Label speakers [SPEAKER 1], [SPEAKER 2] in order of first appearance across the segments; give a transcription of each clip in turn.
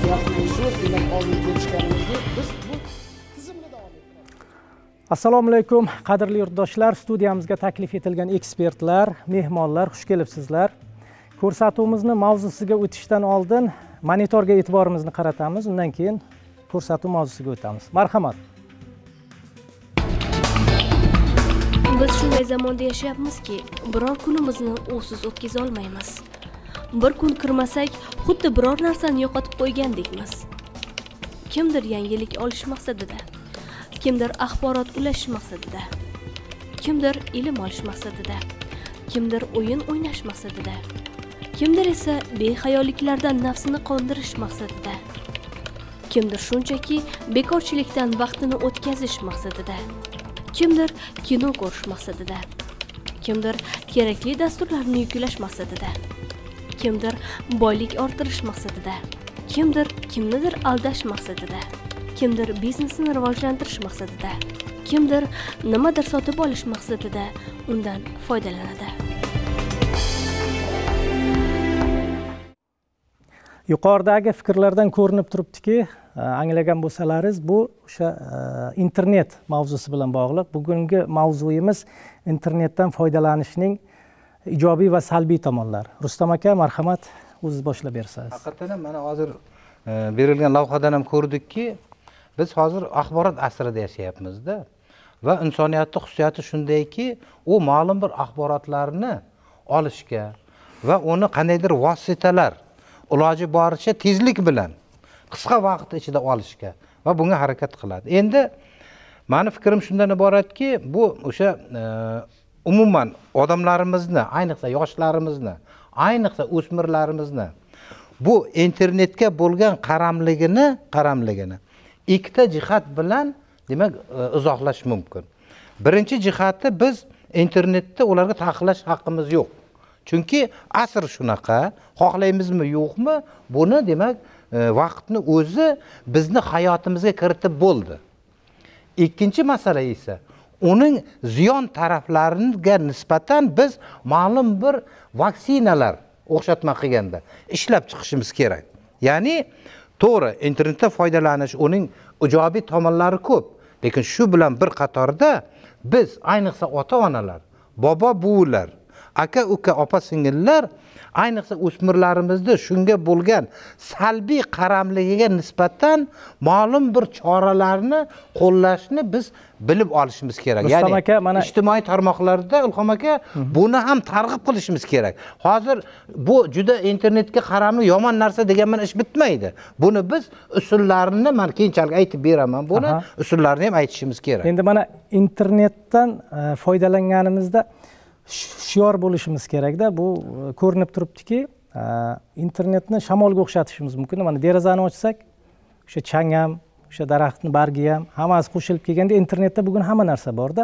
[SPEAKER 1] O'tkazayapmiz so'z, demak oldin kelishganimizdek biz bu tizimni davom ettiramiz.
[SPEAKER 2] Assalomu alaykum qadrli yurtdoshlar, studiyamizga taklif etilgan ekspertlar, mehmonlar, xush kelibsizlar. Ko'rsatuvimizni mavzusiga o'tishdan oldin monitorga e'tiborimizni qaratamiz, undan keyin ko'rsatuv mavzusiga o'tamiz. Marhamat.
[SPEAKER 3] Biz shunday zamonda yashayapmizki, biror kunimizni o'siz o'tkaza olmaymiz. Bir kun kirmasak, xuddi biror narsani yo'qotib qo'ygandekmiz. Kimdir yangilik olish maqsadida, kimdir axborot ulashish maqsadida, kimdir ilm olish maqsadida, kimdir o'yin o'ynash maqsadida, kimdir esa behayoliklardan nafsini qondirish maqsadida, kimdir shunchaki bekorchilikdan vaqtini o'tkazish maqsadida, kimdir kino ko'rish maqsadida, kimdir kerakli dasturlarni yuklash maqsadida, kimdir boylik orttirish maqsadida, kimdir kimnidir aldash maqsadida, kimdir biznesini rivojlantirish maqsadida, kimdir nimadir sotib olish maqsadida undan foydalanadi.
[SPEAKER 2] Yuqoridagi fikrlardan ko'rinib turibdiki, anglagan bo'lsalaringiz, bu o'sha internet mavzusi bilan bog'liq. Bugungi mavzuyimiz internetdan foydalanishning ijobiy va salbiy tomonlari. Rustam aka, marhamat, o'zingiz boshlab bersangiz.
[SPEAKER 4] Haqiqatan ham mana hozir berilgan lavhadan ham ko'rdikki, biz hozir axborot asrida yashayapmiz-da va insoniyatning xususiyati shundayki, u ma'lum bir axborotlarni olishga va uni qandaydir vositalar iloji boricha tezlik bilan qisqa vaqt ichida olishga va bunga harakat qiladi. Endi meni fikrim shundan iboratki, bu o'sha umuman odamlarimizni, ayniqsa yoshlarimizni, ayniqsa o'smirlarimizni bu internetga bo'lgan qaramligini ikkita jihat bilan demak izohlash mumkin. Birinchi jihati, biz internetda ularga taqiqlash haqqimiz yo'q. Chunki asr shunaqa, xohlaymizmi yo'qmi, buni demak vaqtni o'zi bizni hayotimizga kiritib bo'ldi. Ikkinchi masala esa uning ziyon taraflariga nisbatan biz ma'lum bir vaksinalar o'xshatma qilganda ishlab chiqishimiz kerak. Ya'ni to'g'ri, internetda foydalanish uning ijobiy tomonlari ko'p, lekin shu bilan bir qatorda biz ayniqsa ota-onalar, bobo-buvilar, aka-uka, opa-singillar, ayniqsa o'smirlarimizni shunga bo'lgan salbiy qaramligiga nisbatan ma'lum bir choralarni qo'llashni biz bilib olishimiz kerak.
[SPEAKER 2] Rustam aka, mana
[SPEAKER 4] ijtimoiy tarmoqlarda Ilhom aka buni ham targ'ib qilishimiz kerak. Hozir bu juda internetga qaramli yomon narsa degan bilan ish bitmaydi. Buni biz usullarini men keyinchalik aytib beraman, buni usullarini ham aytishimiz kerak.
[SPEAKER 2] Endi mana internetdan foydalanganimizda hushyor bo'lishimiz kerakda. Bu ko'rinib turibdiki, internetni shamolga o'xshatishimiz mumkin. Mana derazani ochsak, o'sha chang ham, o'sha daraxtning bargi ham hammasi qo'shilib kelganda internetda bugun hamma narsa borda.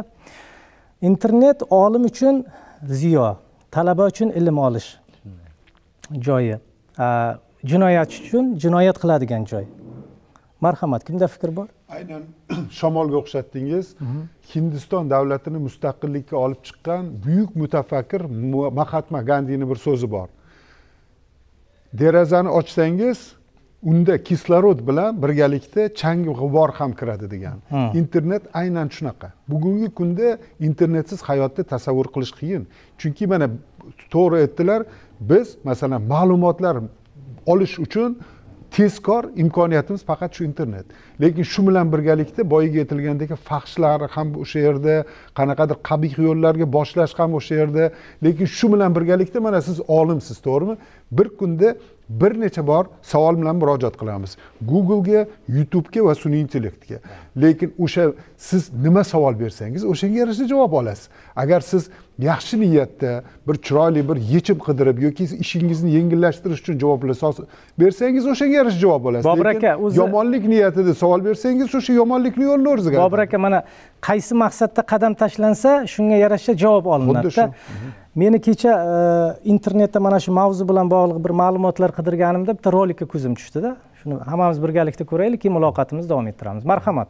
[SPEAKER 2] Internet olim uchun ziyo, talaba uchun ilm olish joyi, jinoyatchi uchun jinoyat qiladigan joy. Marhamat, kimda fikr bor?
[SPEAKER 5] Aynan shamolga o'xshatdingiz. Hindiston davlatini mustaqillikka olib chiqqan buyuk mutafakkir Mahatma Gandhining bir so'zi bor. Derazani ochsangiz, unda kislorod bilan birgalikda chang g'ubor ham kiradi degan. Internet aynan shunaqa. Bugungi kunda internetsiz hayotni tasavvur qilish qiyin. Chunki mana to'g'ri aytdilar, biz masalan ma'lumotlar olish uchun tezkor imkoniyatimiz faqat shu internet. Lekin shu bilan birgalikda boyagi aytilgandek fahshlar ham o'sha yerda, qanaqadir qabih yo'llarga boshlash ham o'sha yerda. Lekin shu bilan birgalikda mana siz olimsiz, to'g'rimi? Bir kunda bir necha bor savol bilan murojaat qilamiz. Google'ga, YouTube'ga va sun'iy intellektga. Lekin o'sha siz nima savol bersangiz, o'shanga yarasha javob olasiz. Agar siz yaxshi niyatda bir chiroyli bir yechim qidirib yoki ishingizni yengillashtirish uchun javoblar bersangiz, o'shanga yarasha javob olasiz.
[SPEAKER 2] Bobur aka, o'zi
[SPEAKER 5] yomonlik niyatida savol bersangiz, o'sha yomonlikni yo'lini o'rziga.
[SPEAKER 2] Bobur aka, mana qaysi maqsadda qadam tashlansa, shunga yarasha javob olinadi. Meni kecha internetda mana shu mavzu bilan bog'liq bir ma'lumotlar qidirganimda bitta rolikka ko'zim tushdida. Shuni hammamiz birgalikda ko'raylik, keyin muloqotimizni davom ettiramiz. Marhamat.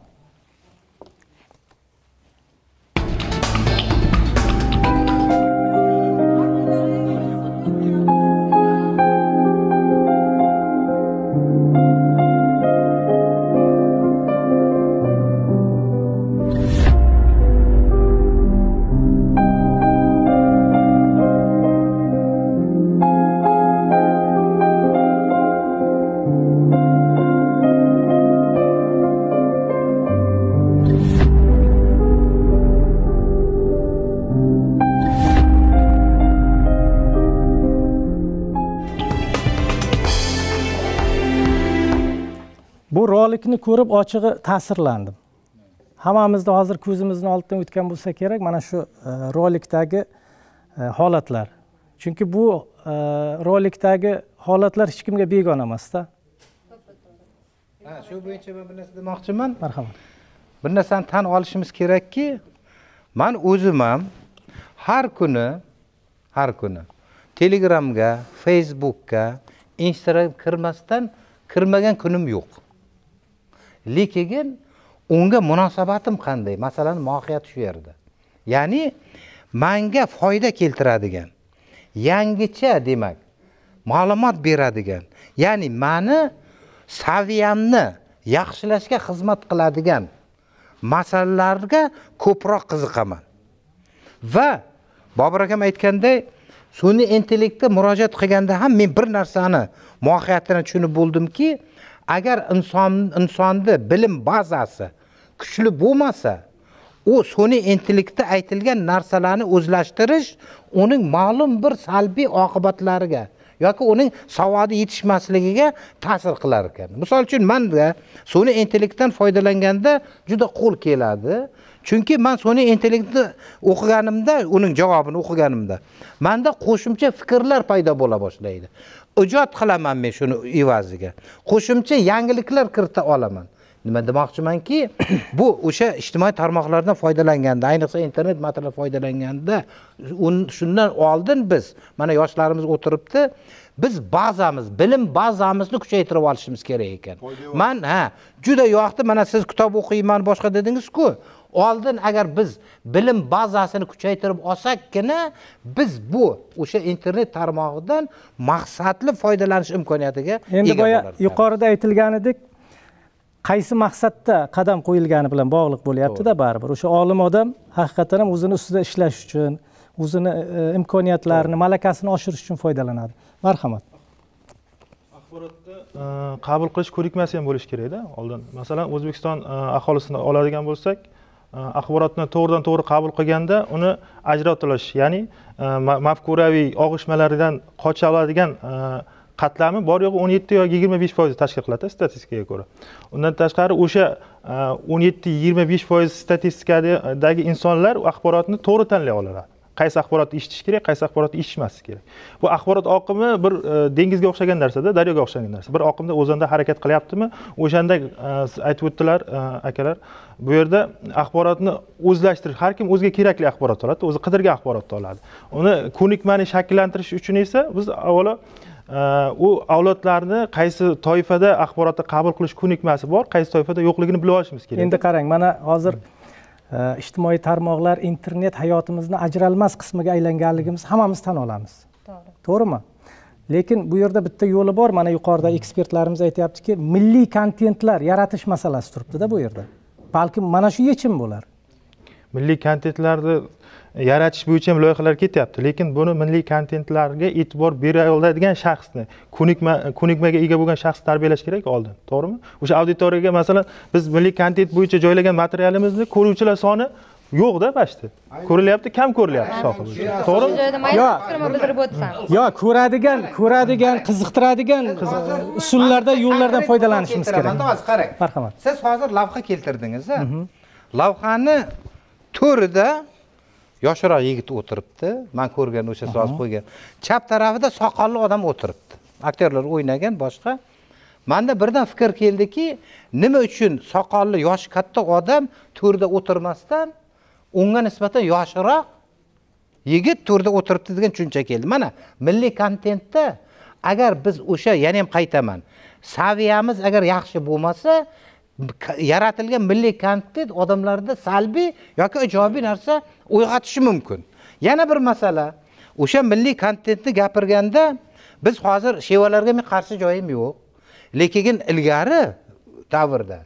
[SPEAKER 2] Bu rolikni ko'rib ochig'i ta'sirlandim. Hammamizda hozir ko'zimizni oldidan o'tgan bo'lsa kerak mana shu rolikdagi holatlar. Chunki bu rolikdagi holatlar hech kimga begona emas-da.
[SPEAKER 4] Ha, shu bo'yicha men bir narsa demoqchiman.
[SPEAKER 2] Marhamat.
[SPEAKER 4] Bir narsani tan olishimiz kerakki, men o'zim ham har kuni Telegramga, Facebookga, Instagram kirmasdan kirmagan kunim yo'q. Lekin unga munosabatim qanday? Masalan, mohiyati shu yerda. Ya'ni menga foyda keltiradigan, yangicha demak, ma'lumot beradigan, ya'ni meni saviyamni yaxshilashga xizmat qiladigan masalalarga ko'proq qiziqaman. Va Bobur akam aytganday, sun'iy intellektga murojaat qilganda ham men bir narsani mohiyatini tushunib bo'ldimki, agar insonni bilim bazasi kuchli bo'lmasa, u sun'iy intellektda aytilgan narsalarni o'zlashtirish uning ma'lum bir salbiy oqibatlariga yoki uning savodi yetishmasligiga ta'sir qilar ekan. Misol uchun, menda sun'iy intellektdan foydalanganda juda qo'l keladi. Chunki men sun'iy intellektni o'qiganimda, uning javobini o'qiganimda menda qo'shimcha fikrlar paydo bo'la boshlaydi. Ijod qilaman men shuni evaziga. Qo'shimcha yangiliklar kirita olaman. Nima demoqchimanki, bu o'sha ijtimoiy tarmoqlardan foydalanganda, ayniqsa internet materialdan foydalanganda, shundan oldin biz, mana yoshlarimiz o'tiribdi, biz bazamiz, bilim bazamizni kuchaytirib olishimiz kerak ekan. Men juda yoqdi, mana siz kitob o'qiyman boshqa dedingiz-ku. Oldin agar biz bilim bazasini kuchaytirib olsakkina, biz bu o'sha internet tarmog'idan maqsadli foydalanish imkoniyatiga ega
[SPEAKER 2] Endi boya
[SPEAKER 4] bo'lardik.
[SPEAKER 2] yuqorida aytilganidek, qaysi maqsadda qadam qo'yilgani bilan bog'liq bo'lyapti-da baribir. O'sha olim odam haqiqatan ham o'zini ustida ishlash uchun, o'zini imkoniyatlarini, malakasini oshirish uchun foydalanadi. Marhamat.
[SPEAKER 6] Axborotni qabul qilish ko'nikmasi ham bo'lishi kerak-da oldin. Masalan, O'zbekiston aholisini oladigan bo'lsak, axborotni to'g'ridan to'g'ri qabul qilganda uni ajrata olish, ya'ni mafkuraviy og'ishmalaridan qocha oladigan qatlami bor yo'g'i 17 yoki 25% tashkil qiladi statistikaga ko'ra. Undan tashqari o'sha 17-25% statistikadagi insonlar axborotni to'g'ri tanlay oladi. Qaysi axborotni eshitish kerak, qaysi axborotni eshitmaslik kerak. Bu axborot oqimi bir dengizga o'xshagan narsada, daryoga o'xshagan narsa. Bir oqimda o'zanda harakat qilyaptimi? O'shanda aytib o'tdilar akalar, bu yerda axborotni o'zlashtirish, har kim o'ziga kerakli axborot oladi, o'zi qidirgan axborotni oladi. Uni ko'nikmani shakllantirish uchun esa biz avvalo u avlodlarni qaysi toifada axborotni qabul qilish ko'nikmasi bor, qaysi toifada yo'qligini bilib olishimiz kerak.
[SPEAKER 2] Endi qarang, mana hozir ijtimoiy tarmoqlar, internet hayotimizni ajralmas qismiga aylanganligimiz hammamiz tan olamiz. To'g'rimi? Lekin bu yerda bitta yo'li bor. Mana yuqorida ekspertlarimiz aytayaptiki, milliy kontentlar yaratish masalasi turibdi-da bu yerda. Balkim mana shu yechim bo'lar.
[SPEAKER 6] Milliy kontentlarni yaratish bo'yicha ham loyihalar ketyapti, lekin buni milliy kontentlarga e'tibor bera oladigan shaxsni, ko'nikmaga ega bo'lgan shaxsni tarbiyalash kerak oldin, to'g'rimi? O'sha auditoriyaga masalan biz milliy kontent bo'yicha joylagan materialimizni ko'ruvchilar soni yo'q-da pashti. Ko'rilyapti, kam ko'rilyapti soha bo'yicha. To'g'rimi?
[SPEAKER 2] Yo'q,
[SPEAKER 7] bildirib o'tsam.
[SPEAKER 2] Yo'q, ko'radigan, qiziqtiradigan usullarda, yo'llardan foydalanishimiz kerak.
[SPEAKER 4] Hozir qarang.
[SPEAKER 2] Marhamat.
[SPEAKER 4] Siz hozir lavha keltirdingiz-a? Lavhani to'rida yoshroq yigit o'tiribdi. Men ko'rgan o'sha so'z qo'ygan. Chap tarafida soqolli odam o'tiribdi. Aktyorlar o'ynagan boshqa. Menda birdan fikr keldiki, nima uchun soqolli yoshi katta odam to'rda o'tirmasdan unga nisbatan yoshroq yigit to'rda o'tiribdi degan tushuncha keldi. Mana milliy kontentda agar biz o'sha, yana ham qaytaman, saviyamiz agar yaxshi bo'lmasa, yaratilgan milliy kontent odamlarda salbiy yoki ijobiy narsa uyg'otishi mumkin. Yana bir masala, o'sha milliy kontentni gapirganda biz hozir shevalarga men qarshi joyim yo'q. Lekin ilgari davrda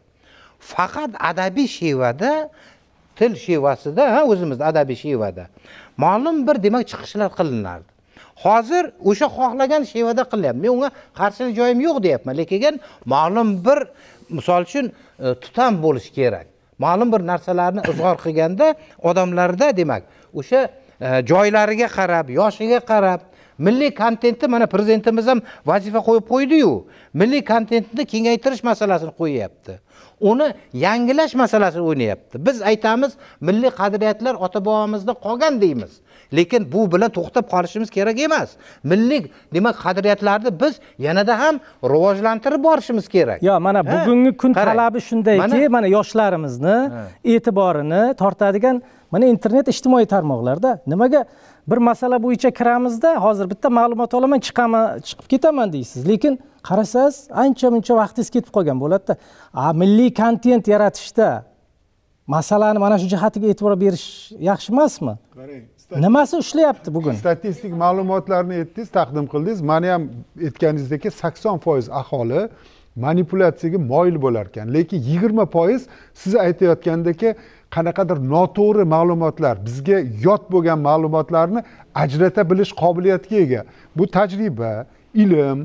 [SPEAKER 4] faqat adabiy shevada, til shevasida, o'zimizda adabiy shevada ma'lum bir demak chiqishlar qilinardi. Hozir o'sha xohlagan shevada qilyapti. Men unga qarshi joyim yo'q deyapman, lekin ma'lum bir misol uchun tutam bo'lish kerak. Ma'lum bir narsalarni izhor qilganda odamlarda demak o'sha joylariga qarab, yoshiga qarab, Milliy kontentni mana prezidentimiz ham vazifa qo'yib qo'ydi-yu. Milliy kontentni kengaytirish masalasini qo'yapti. Uni yangilash masalasini o'ynayapti. Biz aytamiz, milliy qadriyatlar ota-bobomizdan qolgan deymiz. Lekin bu bilan to'xtab qolishimiz kerak emas. Milliy demak qadriyatlarni biz yanada ham rivojlantirib borishimiz kerak.
[SPEAKER 2] Yo, mana bugungi kun talabi shundayki, mana yoshlarimizni e'tiborini tortadigan mana internet ijtimoiy tarmoqlarda nimaga bir masala bo'yicha kiramizda, hozir bitta ma'lumot olaman, chiqaman, chiqib ketaman deysiz. Lekin qarasangiz, ancha-muncha vaqtingiz ketib qolgan bo'ladi-da. Milliy kontent yaratishda masalani mana shu jihatiga e'tibor berish yaxshi emasmi?
[SPEAKER 5] Qarang,
[SPEAKER 2] nimasi ushlayapti bugun?
[SPEAKER 5] Statistik ma'lumotlarni aytdingiz, taqdim qildingiz. Meni ham aytganingizdek 80% aholi manipulyatsiyaga moyil bo'lar ekan. Lekin 20% siz aytayotgandek qanaqadir noto'g'ri ma'lumotlar, bizga yot bo'lgan ma'lumotlarni ajrata bilish qobiliyatiga ega. Bu tajriba, ilm,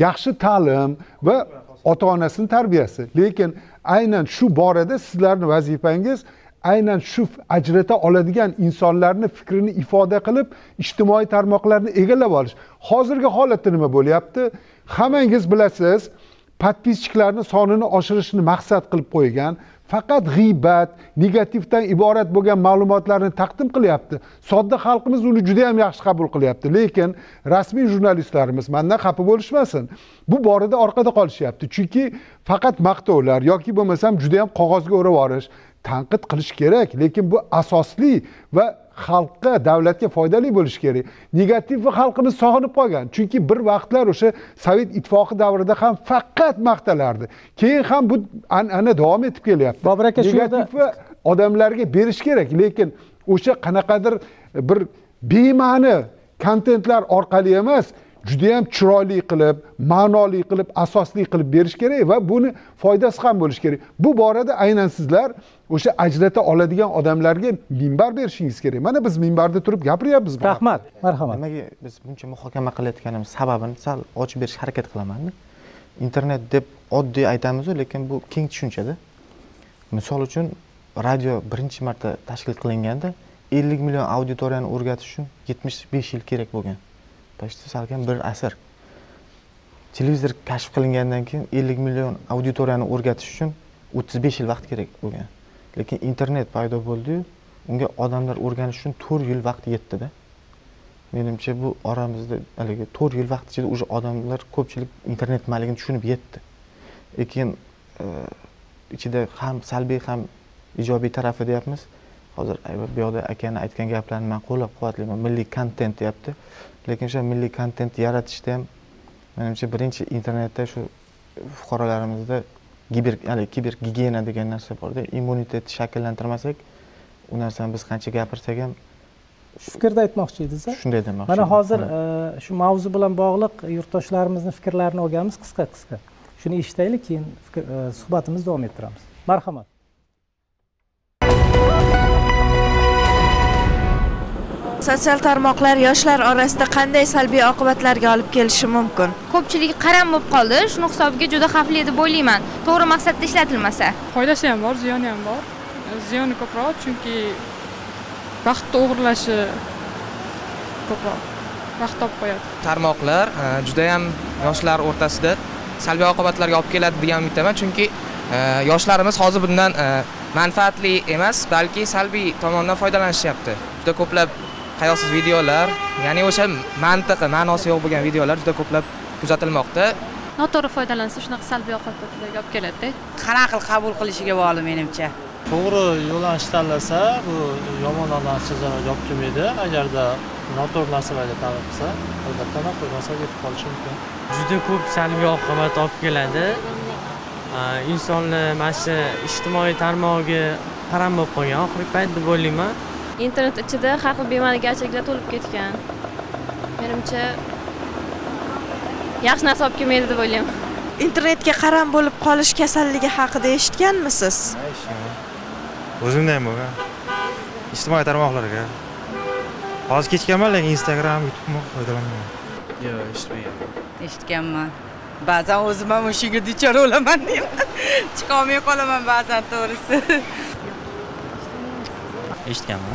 [SPEAKER 5] yaxshi ta'lim va ota-onasining tarbiyasi. Lekin aynan shu borada sizlarning vazifangiz aynan shu ajrata oladigan insonlarning fikrini ifoda qilib, ijtimoiy tarmoqlarni egallab olish. Hozirgi holatda nima bo'lyapti? Hammangiz bilasiz, podpischilarning sonini oshirishni maqsad qilib qo'ygan, faqat g'iybat, negativdan iborat bo'lgan ma'lumotlarni taqdim qilyapti. Sodda xalqimiz uni juda ham yaxshi qabul qilyapti, lekin rasmiy jurnalistlarimiz mendan xafa bo'lishmasin, bu borada orqada qolishyapti. Chunki faqat maqtovlar yoki bo'lmasam juda ham qog'ozga o'rab yuborish, tanqid qilish kerak, lekin bu asosli va xalqqa, davlatga foydali bo'lishi kerak. Negativni xalqimiz sog'inib qolgan. Chunki bir vaqtlar o'sha Sovet ittifoqi davrida ham faqat maqtalardi. Keyin ham bu an'ana davom etib kelyapti.
[SPEAKER 2] Bobur aka, shu yerda
[SPEAKER 5] negativni odamlarga berish kerak, lekin o'sha qanaqadir bir bema'ni kontentlar orqali emas, juda ham chiroyli qilib, ma'noli qilib, asosli qilib berish kerak va buni foydasi ham bo'lishi kerak. Bu borada aynan sizlar o'sha ajrata oladigan odamlarga minbar berishingiz kerak. Mana biz minbarda turib gapiryapmiz.
[SPEAKER 2] Rahmat, marhamat.
[SPEAKER 7] Nimaga biz buncha muhokama qilayotganimiz sababini sal ochib berishga harakat qilaman. Internet deb oddiy aytamiz-ku, lekin bu keng tushunchada. Misol uchun, radio birinchi marta tashkil qilinganda 50 million auditoriyani o'rgatish uchun 75 yil kerak bo'lgan. Почти salkam bir asr. Televizor kashf qilingandan keyin 50 million auditoriyani o'rgatish uchun 35 yil vaqt kerak bo'lgan. Lekin internet paydo bo'ldi-yu, unga odamlar o'rganish uchun 4 yil vaqt yetdi-da. Menimcha bu oramizda haligi 4 yil vaqt ichida уже odamlar ko'pchilik internet nimaligini tushunib yetdi. Lekin ichida ham salbiy ham ijobiy tarafi deyapmiz. Hozir bu yoqda akani aytgan gaplarni men qo'llab-quvvatlayman. Milliy kontent deyapti. Lekin o'sha milliy kontent yaratishda ham menimcha birinchi internetda shu fuqarolarimizda kiber gigiyena degan narsa borda, immunitetni shakllantirmasak, u narsani biz qancha gapirsak ham.
[SPEAKER 2] Shu fikrda aytmoqchi edingiz, a?
[SPEAKER 7] Shunday demoqchi.
[SPEAKER 2] Mana hozir shu mavzu bilan bog'liq yurtdoshlarimizning fikrlarini olganmiz qisqa-qisqa. Shuni eshitaylik, keyin suhbatimizni davom ettiramiz. Marhamat.
[SPEAKER 8] Sotsial tarmoqlar yoshlar orasida qanday salbiy oqibatlarga olib kelishi mumkin?
[SPEAKER 9] Ko'pchilik qaram bo'lib qoldi. Shuni hisobiga juda xavfli deb o'ylayman. To'g'ri maqsadda ishlatilmasa.
[SPEAKER 10] Foydasi ham bor, ziyoni ham bor. Ziyoni ko'proq, chunki vaqtni o'g'irlashi ko'proq. Vaqt topib qo'yadi.
[SPEAKER 11] Tarmoqlar juda ham yoshlar o'rtasida salbiy oqibatlarga olib keladi degan umiddaman, chunki yoshlarimiz hozir bundan manfaatli emas, balki salbiy tomondan foydalanishyapti. Juda ko'plab hayosiz videolar, ya'ni o'sha mantiqi, ma'nosi yo'q bo'lgan videolar juda ko'plab kuzatilmoqda.
[SPEAKER 12] Noto'g'ri foydalansa shunaqa salbiy oqibatlarga olib keladi.
[SPEAKER 13] Qanaqa qilib qabul qilishiga bog'liq menimcha.
[SPEAKER 14] To'g'ri yo'nalish tanlasa, bu yomon narsa zararga olib kelmaydi. Agarda noto'g'ri narsalarga ta'lib qilsa, albatta noto'g'ri narsaga yetib qolishi mumkin.
[SPEAKER 15] Juda ko'p salbiy oqibat olib keladi. Insonlar mana shu ijtimoiy tarmog'iga qaram bo'lib qolgan oxirgi payt deb o'ylayman.
[SPEAKER 16] Internet ichida har xil bema'ni gapchiliklar to'lib ketgan. Menimcha yaxshi narsa olib kelmaydi deb o'ylayman.
[SPEAKER 8] Internetga qaram bo'lib qolish kasalligi haqida eshitganmisiz?
[SPEAKER 17] O'zimda ham bo'lgan. Ijtimoiy tarmoqlarga. Hozir kechganman, lekin Instagram, YouTube foydalanmayman.
[SPEAKER 18] Yo'q, eshitmaganman.
[SPEAKER 13] Eshitganman. Ba'zan o'zim ham o'shaga duchor bo'laman deyman. Chiqa olmay qolaman ba'zan, to'g'risi.
[SPEAKER 18] Eshitganman.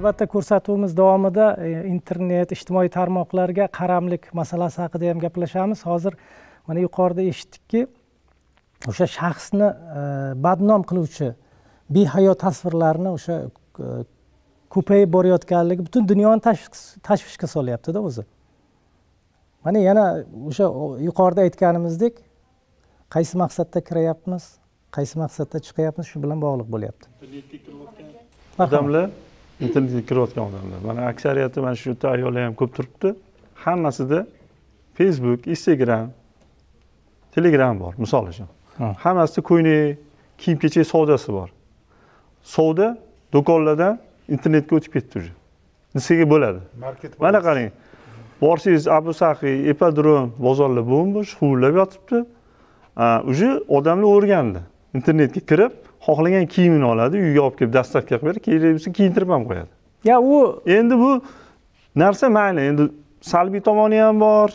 [SPEAKER 2] Albatta ko'rsatuvimiz davomida internet, ijtimoiy tarmoqlarga qaramlik masalasi haqida ham gaplashamiz. Hozir mana yuqorida eshitdikki, o'sha shaxsni badnom qiluvchi behayo tasvirlarni o'sha ko'payib borayotganligi butun dunyoni tashvishga solyapti-da o'zi. Mana yana o'sha yuqorida aytganimizdek, qaysi maqsadda kirayapmiz, qaysi maqsadda chiqayapmiz, shu bilan bog'liq bo'lyapti.
[SPEAKER 18] Odamlar, internetga kirayotgan odamlar, mana aksariyati mana shu yerda ayollar ham ko'p turibdi. Hammasida Facebook, Instagram, Telegram bor, misol uchun. Hammasida ko'ynak, kiyim-kechak savdosi bor. Savdo do'konlardan internetga o'tib ketdi уже. Desak bo'ladi. Mana qarang. Borsangiz Abu Saxiy, Ipodrom bozorlar bo'm-bo'sh, huvillab yotibdi. Уже odamlar o'rgandi. Internetga kirib, xohlagan kiyimini oladi, uyga olib kelib dastavka qilib beradi, kerak bo'lsa kiyintirib ham qo'yadi.
[SPEAKER 2] Ya u
[SPEAKER 18] endi bu narsa mayli, endi salbiy tomoni ham bor,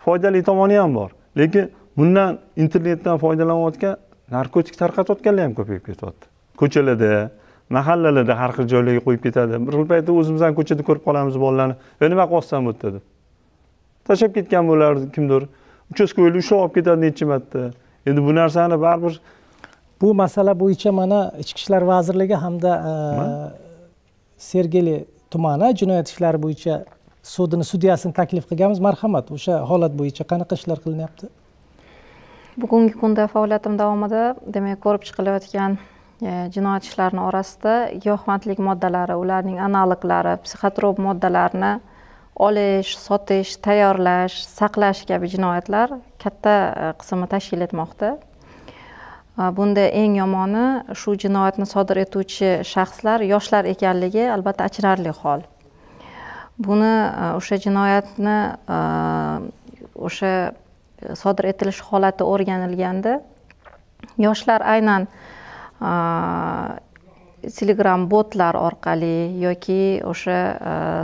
[SPEAKER 18] foydali tomoni ham bor. Lekin bundan internetdan foydalanayotgan narkotik tarqatayotganlar ham ko'payib ketyapti. Ko'chalarda, mahallalarda har xil joylarga qo'yib ketadi. Bir xil paytda o'zimiz ham ko'chada ko'rib qolamiz bolalarni. Nima qilyapsan bu yerda deb. Tashlab ketgan bo'lardi kimdir. Uchastko'ylar ushlab olib ketadi necha marta. Endi bu narsani baribir
[SPEAKER 2] bu masala bo'yicha mana Ichki ishlar vazirligi hamda Sergeli tumani jinoyat ishlari bo'yicha sudini sudyasini taklif qilganmiz. Marhamat, o'sha holat bo'yicha qanaqa ishlar qilinyapti?
[SPEAKER 19] Bugungi kunda faoliyatim davomida demak ko'rib chiqilayotgan jinoyat ishlarining orasida giyohvandlik moddalari, ularning analoglari, psixotrop moddalarni olish, sotish, tayyorlash, saqlash kabi jinoyatlar katta qismini tashkil etmoqda. Bunda eng yomoni shu jinoyatni sodir etuvchi shaxslar yoshlar ekanligi albatta achinarli hol. Buni o'sha jinoyatni o'sha sodir etilish holati o'rganilganda yoshlar aynan Telegram botlar orqali yoki o'sha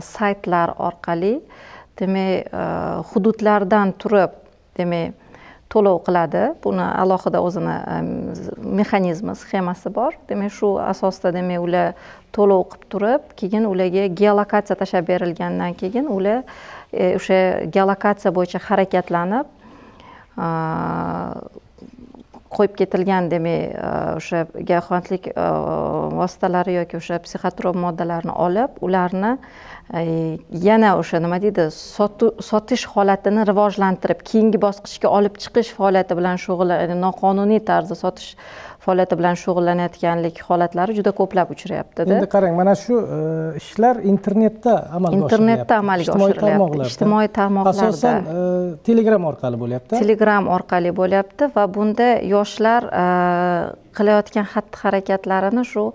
[SPEAKER 19] saytlar orqali demak hududlardan turib demak to'lov qiladi. Buni alohida o'zini mexanizmi, sxemasi bor. Demak shu asosda demak ular to'lov qilib turib, keyin ularga geolokatsiya tashlab berilgandan keyin ular o'sha geolokatsiya bo'yicha harakatlanib qo'yib ketilgan demak o'sha giyohvandlik vositalari yoki o'sha psixotrop moddalarni olib, ularni yana o'sha nima deydi, sotish holatini rivojlantirib, keyingi bosqichga olib chiqish faoliyati bilan shug'ullanib, noqonuniy tarzda sotish faoliyati bilan shug'ullanayotganlik holatlari juda ko'plab uchrayapti.
[SPEAKER 2] Endi qarang, mana shu ishlar internetda amalga oshiryapti.
[SPEAKER 19] Internetda amalga oshiryapti. Ijtimoiy tarmoqlarda.
[SPEAKER 2] Asosan Telegram orqali bo'lyapti.
[SPEAKER 19] Telegram orqali bo'lyapti va bunda yoshlar qilayotgan xatti-harakatlarini shu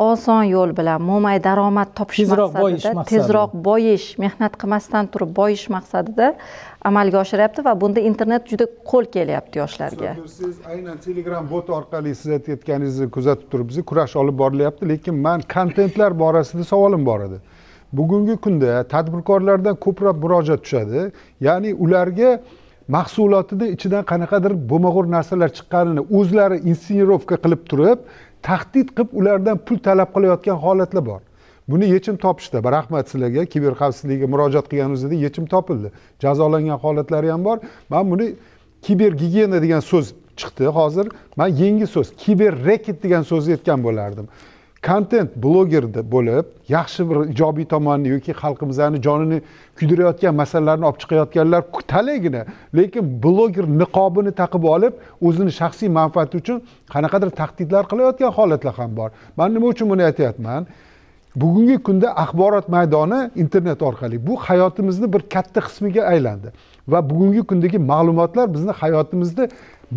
[SPEAKER 19] oson yo'l bilan mo'may daromad topish maqsadida, tezroq boyish, mehnat qilmasdan turib boyish maqsadida amalga oshiryapti va bunda internet juda qo'l kelyapti yoshlarga.
[SPEAKER 5] Siz aynan Telegram bot orqali siz aytayotganingizni kuzatib turibmiz, kurash olib borilyapti, lekin men kontentlar borasida savolim bor edi. Bugungi kunda tadbirkorlardan ko'proq murojaat tushadi, ya'ni ularga mahsulotini ichidan qanaqadir bo'lmag'ur narsalar chiqqanini o'zlari inscenirovka qilib turib, tahdid qilib ulardan pul talab qilayotgan holatlar bor. Buni yechim topishda, rahmat sizlarga, kiber xavfsizlikka murojaat qilganimizda yechim topildi. Jazolangan holatlari ham bor. Men buni kiber gigiyena degan so'z chiqdi hozir. Men yangi so'z kiber reket degan so'zni aytgan bo'lardim. Kontent bloger bo'lib, yaxshi bir ijobiy tomonni yoki xalqimizni jonini kuydirayotgan masalalarni olib chiqayotganlar talaygina, lekin bloger niqobini taqib olib, o'zini shaxsiy manfaati uchun qanaqadir tahdidlar qilayotgan holatlar ham bor. Men nima uchun buni aytayapman? Bugungi kunda axborot maydoni internet orqali bu hayotimizni bir katta qismiga aylandi va bugungi kundagi ma'lumotlar bizni hayotimizda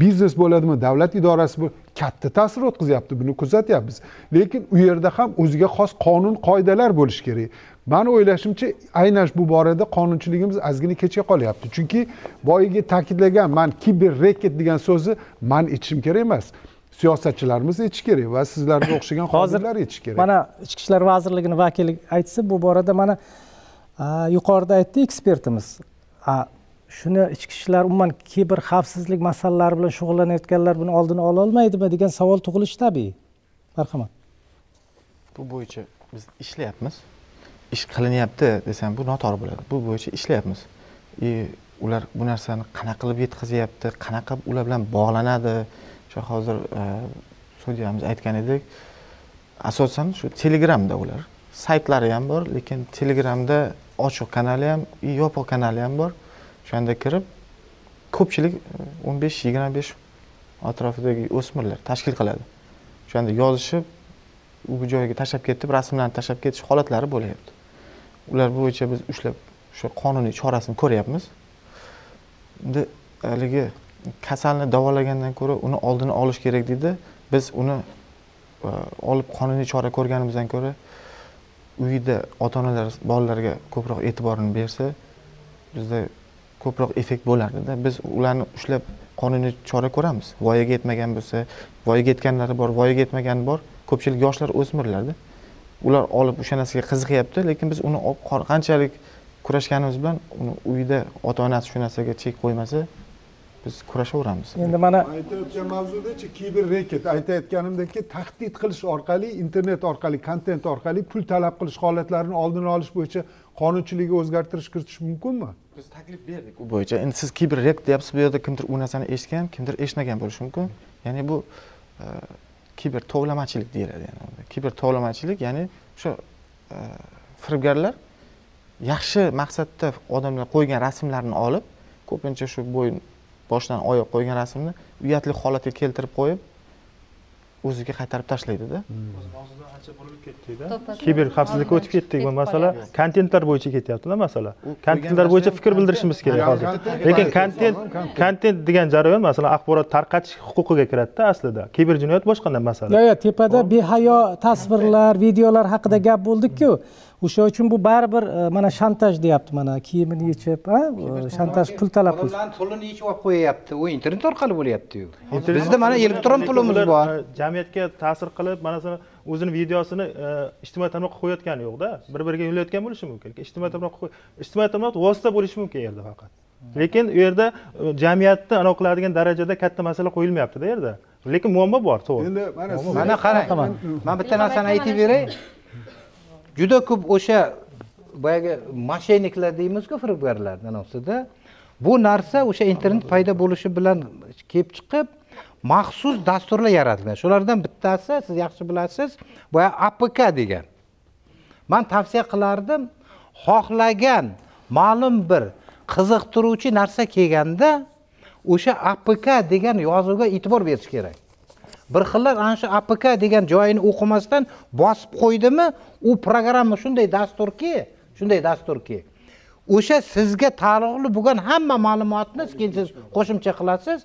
[SPEAKER 5] biznes bo'ladimi, davlat idorasi bu katta ta'sir o'tkazyapti, buni kuzatyapmiz. Lekin u yerda ham o'ziga xos qonun qoidalar bo'lishi kerak. Meni o'ylashimcha, aynan bu borada qonunchiligimiz ozgina kechga qolyapti. Chunki boyagi ta'kidlagan man kiber reket degan so'zni man aytishim kerak emas. Siyosatchilarimiz aytish kerak va sizlarga o'xshagan hozirlar aytish kerak.
[SPEAKER 2] Mana Ichki ishlar vazirligining vakili aytsa, bu borada mana yuqorida aytdi ekspertimiz. Shuni ichki ishlar umuman kiber xavfsizlik masalalari bilan shug'ullanayotganlar buni oldini ola olmaydimi degan savol tug'ilishi tabiiy. Marhamat.
[SPEAKER 7] Bu bo'yicha biz ishlayapmiz. ish qilinyapti desam, bu noto'g'ri bo'ladi. Bu bo'yicha ishlayapmiz. Ular bu narsani qanaqa qilib yetkazyapti, qanaqa ular bilan bog'lanadi. O'sha hozir sudyamiz aytgan edik, asosan shu Telegramda ular saytlari ham bor, lekin Telegramda ochiq kanali ham, yopiq kanali ham bor. O'shanda kirib ko'pchilik 15-25 atrofidagi o'smirlar tashkil qiladi. O'shanda yozishib, u bu joyga tashlab ketib, rasmlarni tashlab ketish holatlari bo'lyapti. Ular bo'yicha biz ushlab o'sha qonuniy chorasini ko'ryapmiz. Endi haligi kasalni davolagandan ko'ra uni oldini olish kerak deydi. Biz uni olib qonuniy chora ko'rganimizdan ko'ra uyda ota-onalar bolalarga ko'proq e'tiborini bersa, bizda ko'proq effekt bo'lardi-da. Biz ularni ushlab qonuniy chora ko'ramiz. Voyaga yetmagan bo'lsa, voyaga yetganlari bor, voyaga yetmagani bor. Ko'pchilik yoshlar o'smirlarda. Ular olib o'sha narsaga qiziqyapti, lekin biz uni qanchalik kurashganimiz bilan uni uyda ota-onasi shu narsaga chek qo'ymasa, biz kurashaveramiz.
[SPEAKER 2] Endi mana
[SPEAKER 5] aytayotgan mavzudachi kiber reket, aytayotganimdeki tahdid qilish orqali, internet orqali, kontent orqali pul talab qilish holatlarini oldini olish bo'yicha qonunchilikka o'zgartirish kiritish mumkinmi?
[SPEAKER 7] Biz taklif berdik u bo'yicha. Endi siz kiber reket deyapsiz, bu yerda kimdir u narsani eshitgan, kimdir eshitmagan bo'lishi mumkin. Ya'ni bu kiber tovlamachilik deyiladi, ya'ni kiber tovlamachilik, ya'ni o'sha firibgarlar yaxshi maqsadda odamlar qo'ygan rasmlarni olib, ko'pincha shu bo'yin boshdan oyoq qo'ygan rasmni uyatli holatga keltirib qo'yib, o'ziga qaytarib tashlaydi-da.
[SPEAKER 6] O'z mavzudan ancha burilib ketdik-da. Kiber xavfsizlikka o'tib ketdik. Bu masala kontentlar bo'yicha ketyapti-da masala. Kontentlar bo'yicha fikr bildirishimiz kerak hozir. Lekin kontent degan jarayon, masalan, axborot tarqatish huquqiga kiradi-da aslida. Kiber jinoyat boshqa masala.
[SPEAKER 2] Yo'q, tepada behayo tasvirlar, videolar haqida gap bo'ldik-ku. O'sha uchun bu baribir mana shantaj deyapti, mana kiyimini yechib, shantaj pul talab qilish.
[SPEAKER 4] Odamlarning pulini yechib olib qo'yapti. U internet orqali bo'lyapti-yu. Bizda mana elektron pulimiz bor.
[SPEAKER 6] Jamiyatga ta'sir qilib, mana o'zini videosini ijtimoiy tarmoqqa qo'yayotgani yo'q-da. Bir-biriga yo'llayotgan bo'lishi mumkin. Lekin ijtimoiy tarmoq vosita bo'lishi mumkin yerda faqat. Lekin u yerda jamiyatni anaqa qiladigan darajada katta masala qo'yilmayapti-da yerda. Lekin muammo bor, to'g'ri.
[SPEAKER 5] Endi
[SPEAKER 4] mana qarang, men bitta narsani aytib beray. Juda ko'p o'sha boyagi moshenniklar deymiz-ku, firibgarlar anosida. Bu narsa o'sha internet paydo bo'lishi bilan kelib chiqib, maxsus dasturlar yaratilgan. Shulardan bittasi, siz yaxshi bilasiz, boya APK degan. Men tavsiya qilardim, xohlagan ma'lum bir qiziqtiruvchi narsa kelganda o'sha APK degan yozuvga e'tibor berish kerak. Bir xillar ana shu APK degan joyini o'qimasdan bosib qo'ydimi, u programma shunday dasturki, o'sha sizga taalluqli bo'lgan hamma ma'lumotni keyin siz qo'shimcha qilasiz,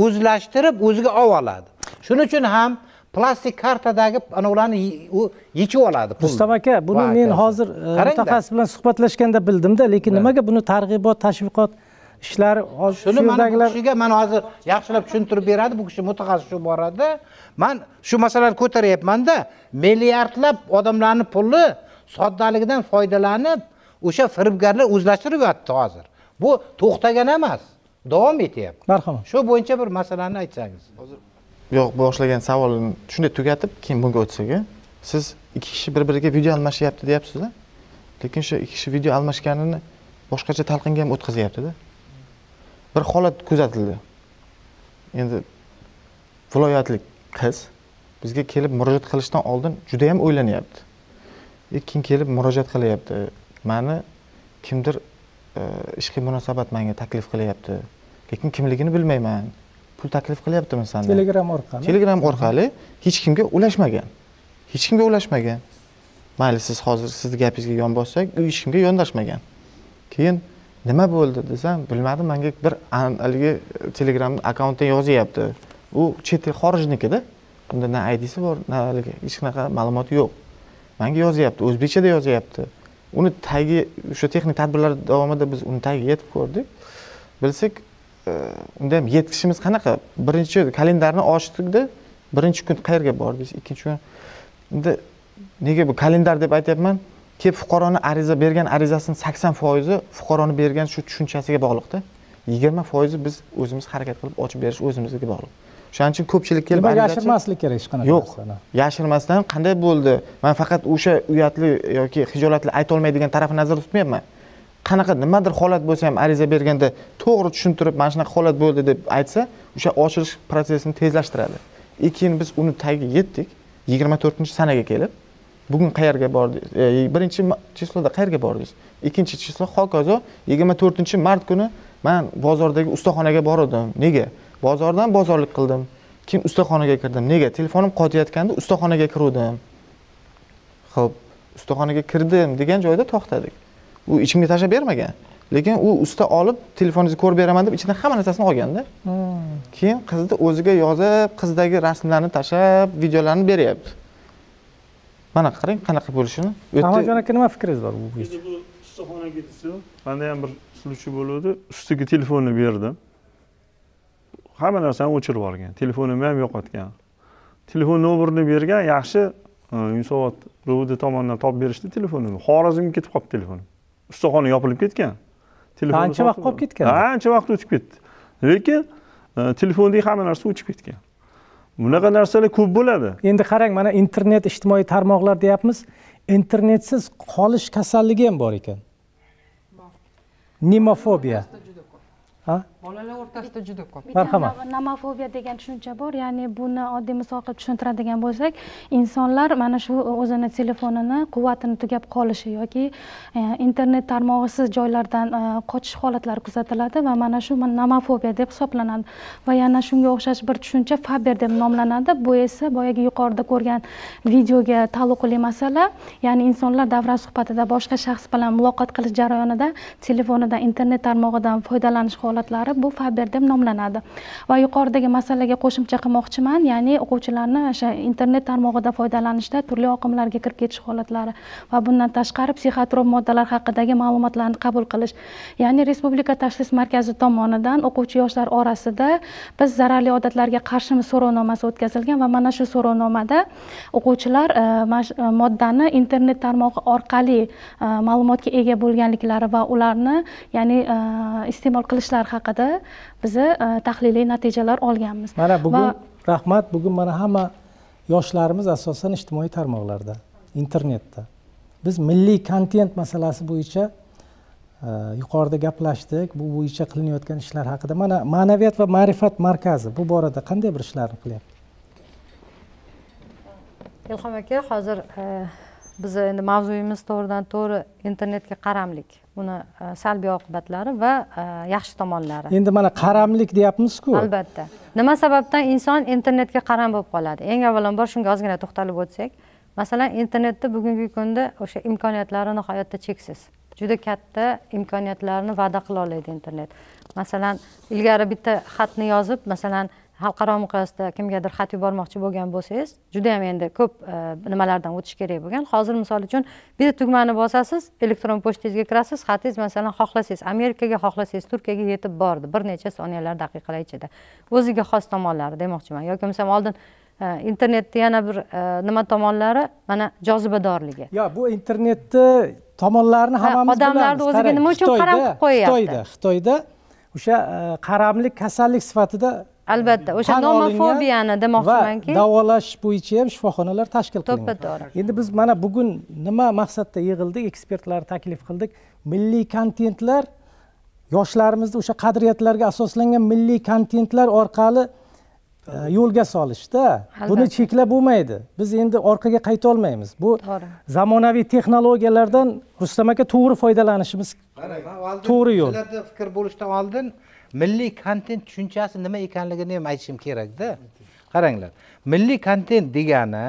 [SPEAKER 4] o'zlashtirib o'ziga olib oladi. Shuning uchun ham plastik kartadagi ana ularni u yechib oladi.
[SPEAKER 2] Rustam aka, buni men hozir mutaxassis bilan suhbatlashganda bildimda, lekin nimaga buni targ'ibot, tashviqot ishlari hozir
[SPEAKER 4] shuni mana bu kishiga men hozir yaxshilab tushuntirib beradi, bu kishi mutaxassis shu borada. Men shu masalani ko'taryapman-da, milliardlab odamlarning puli soddaligidan foydalanib, o'sha firibgarlar o'zlashtirib yotdi hozir. Bu to'xtagan emas, davom etyapti.
[SPEAKER 2] Marhamat.
[SPEAKER 4] Shu bo'yicha bir masalani aytsangiz.
[SPEAKER 7] Hozir yo'q, boshlagan savolni shunday tugatib, keyin bunga o'tsak, siz ikki kishi bir-biriga video almashyapti deyapsiz-da. Lekin shu ikki kishi video almashganini boshqacha talqinga ham o'tkazyapti-da. Bir holat kuzatildi. Endi viloyatlik qiz bizga kelib murojaat qilishdan oldin juda ham o'ylanyapti. Keyin kelib murojaat qilyapti. Meni kimdir ishqiy munosabat menga taklif qilyapti. Lekin kimligini bilmayman. Pul taklif qilyaptimi senda?
[SPEAKER 2] Telegram orqali.
[SPEAKER 7] Telegram orqali hech kimga ulashmagan. Hech kimga ulashmagan. Mayli, siz hozir sizni gapingizga yon bossak, u hech kimga yondashmagan. Keyin nima bo'ldi desam, bilmadim, menga bir haligi Telegram akkauntdan yozyapti. U chet el xorijnikida. Unda na ID'si bor, na haligi hech qanaqa ma'lumoti yo'q. Menga yozyapti, o'zbekchada yozyapti. Uni tagi o'sha texnik tadbirlar davomida biz uni tagiga yetib ko'rdik. Bilsak, unda ham yetkishimiz qanaqa? Birinchi kalendarni ochdikda, birinchi kun qayerga bordingiz, ikkinchi kun. Endi nega bu kalendar deb aytyapman? Kelib fuqaroni ariza bergan arizasining 80% fuqaroni bergan shu tushunchasiga bog'liqda. 20% biz o'zimiz harakat qilib ochib berish o'zimizga bog'liq. O'shaning uchun ko'pchilik kelib
[SPEAKER 2] yashirmaslik kerak hech qanaqa
[SPEAKER 7] yo'q, yashirmasdan qanday bo'ldi? Men faqat o'sha uyatli yoki xijolatli ayta olmaydigan tarafini nazarda tutmayapman. Qanaqa nimadir holat bo'lsa ham ariza berganda to'g'ri tushuntirib, mana shunaqa holat bo'ldi deb aytsa, o'sha ochilish prosesini tezlashtiradi. Keyin biz uni tagiga yetdik. 24-sanaga kelib, bugun qayerga bordingiz? 1-chisloda qayerga bordingiz? 2-chislo hokazo 24-mart kuni men bozordagi ustaxonaga bordim. Nega? Bozordan bozorlik qildim. Keyin ustaxonaga kirdim. Nega? Telefonim qotayotganda ustaxonaga kirdim. Xo'p, ustaxonaga kirdim degan joyda to'xtadik. U ichimga tashlab bermagan. Lekin u usta olib telefoningizni ko'rib beraman deb ichidan hamma narsasini olganda. Keyin qizni o'ziga yozib, qizdagi rasmlarni tashlab, videolarni beryapti. Mana qarang qanaqa bo'lishini.
[SPEAKER 2] Ahmadjon aka, nima fikringiz bor bu bo'yicha?
[SPEAKER 18] Bu ustaxonaga desa, menda ham bir случай bo'ldi. Ustiga telefonni berdim. Hamma narsani o'chirib yuborgan. Telefonimni ham yo'qotgan. Telefon nomerini bergan, yaxshi Yunusobod RUVD tomonidan topib berishdi telefonimni. Xorazmga ketib qoldi telefonim. Ustaxona yopilib ketgan.
[SPEAKER 2] Ancha vaqt qolib ketgan.
[SPEAKER 18] Ancha vaqt o'tib ketdi. Lekin telefondagi hamma narsa o'chib ketgan. Bunaqa narsalar ko'p bo'ladi.
[SPEAKER 2] Endi qarang, mana internet, ijtimoiy tarmoqlar deyapmiz. Internetsiz qolish kasalligi ham bor ekan. Nimofobiya.
[SPEAKER 20] Bolalar o'rtasida juda ko'p.
[SPEAKER 2] Marhamat.
[SPEAKER 21] Nomofobiya degan tushuncha bor, ya'ni buni oddiy misol qilib tushuntiradigan bo'lsak, insonlar mana shu o'zini telefonini quvvatini tugab qolishi yoki internet tarmog'isiz joylardan qochish holatlari kuzatiladi va mana shu nomofobiya deb hisoblanadi. Va yana shunga o'xshash bir tushuncha Faber deb nomlanadi. Bu esa boyagi yuqorida ko'rgan videoga taalluqli masala, ya'ni insonlar davra suhbatida boshqa shaxs bilan muloqot qilish jarayonida telefonidan, internet tarmog'idan foydalanish holatlari bu Faber deb nomlanadi. Va yuqoridagi masalaga qo'shimcha qilmoqchiman, ya'ni o'quvchilarni o'sha internet tarmog'ida foydalanishda turli oqimlarga kirib ketish holatlari va bundan tashqari psixotrop moddalar haqidagi ma'lumotlarni qabul qilish. Ya'ni Respublika tashxis markazi tomonidan o'quvchi yoshlar orasida biz zararli odatlarga qarshimiz so'rovnomasi o'tkazilgan va mana shu so'rovnomada o'quvchilar moddani internet tarmog'i orqali ma'lumotga ega bo'lganliklari va ularni, ya'ni iste'mol qilishlari haqida biza tahliliy natijalar olganmiz.
[SPEAKER 2] Mana bugun rahmat, bugun mana hamma yoshlarimiz asosan ijtimoiy tarmoqlarda, internetda. Biz milliy kontent masalasi bo'yicha yuqorida gaplashdik, bu bo'yicha qilinayotgan ishlar haqida. Mana Ma'naviyat va ma'rifat markazi bu borada qanday bir ishlarni qilyapti?
[SPEAKER 22] Ilhom aka, hozir biz endi mavzuyimiz to'g'ridan to'g'ri internetga qaramlik, uni salbiy oqibatlari va yaxshi tomonlari.
[SPEAKER 2] Endi mana qaramlik deyapmiz-ku.
[SPEAKER 22] Albatta. Nima sababdan inson internetga qaram bo'lib qoladi? Eng avvalambor shunga ozgina to'xtalib o'tsak, masalan, internetda bugungi kunda o'sha imkoniyatlari nihoyatda cheksiz. Juda katta imkoniyatlarni va'da qila oladi internet. Masalan, ilgari bitta xatni yozib, masalan, xalqaro miqyosda kimgadir xat yubormoqchi bo'lgan bo'lsangiz, juda ham endi ko'p nimalardan o'tish kerak bo'lgan. Hozir misol uchun bir tugmani bosasiz, elektron pochtangizga kirasiz, xatingiz masalan xohlasangiz Amerikaga, xohlasangiz Turkiyaga yetib bordi bir necha soniyalar, daqiqalar ichida. O'ziga xos tomonlari demoqchiman. Yoki masalan oldin internetda yana bir nima tomonlari, mana jozibadorligi.
[SPEAKER 2] Yo, bu internetni tomonlarini hammamiz bilamiz.
[SPEAKER 22] Odamlarni o'ziga nima uchun qaram qilib qo'yapti?
[SPEAKER 2] Xitoyda o'sha qaramlik kasallik sifatida
[SPEAKER 22] albatta o'sha nomofobiyani demoqchimanki,
[SPEAKER 2] davolash bo'yicha ham shifoxonalar tashkil qilingan.
[SPEAKER 22] To'ppa-to'g'ri.
[SPEAKER 2] Endi biz mana bugun nima maqsadda yig'ildik, ekspertlarni taklif qildik. Milliy kontentlar, yoshlarimizni o'sha qadriyatlarga asoslangan milliy kontentlar orqali yo'lga solishda. Buni cheklab bo'lmaydi. Biz endi orqaga qayta olmaymiz. Bu zamonaviy texnologiyalardan Rustam aka to'g'ri foydalanishimiz to'g'ri yo'l.
[SPEAKER 4] Sizlarda fikr bo'lishdan oldin milliy kontent tushunchasi nima ekanligini ham aytishim kerak-da. Qaranglar, milliy kontent degani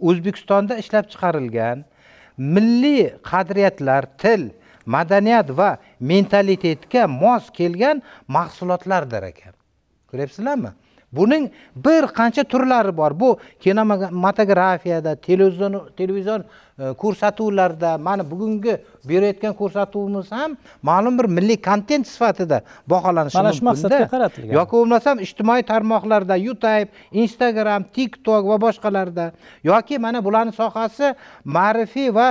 [SPEAKER 4] O'zbekistonda ishlab chiqarilgan milliy qadriyatlar, til, madaniyat va mentalitetga mos kelgan mahsulotlardir ekan. Ko'ryapsizlarmi? Buning bir qancha turlari bor. Bu kinematografiyada, televizion ko'rsatuvlarda, mana bugungi berayotgan ko'rsatuvimiz ham ma'lum bir milliy kontent sifatida baholanishi mumkin.
[SPEAKER 2] Mana shu maqsadga qaratilgan.
[SPEAKER 4] Yoki bo'lmasam ijtimoiy tarmoqlarda, YouTube, Instagram, TikTok va boshqalarda, yoki mana bularning sohasi ma'rifiy va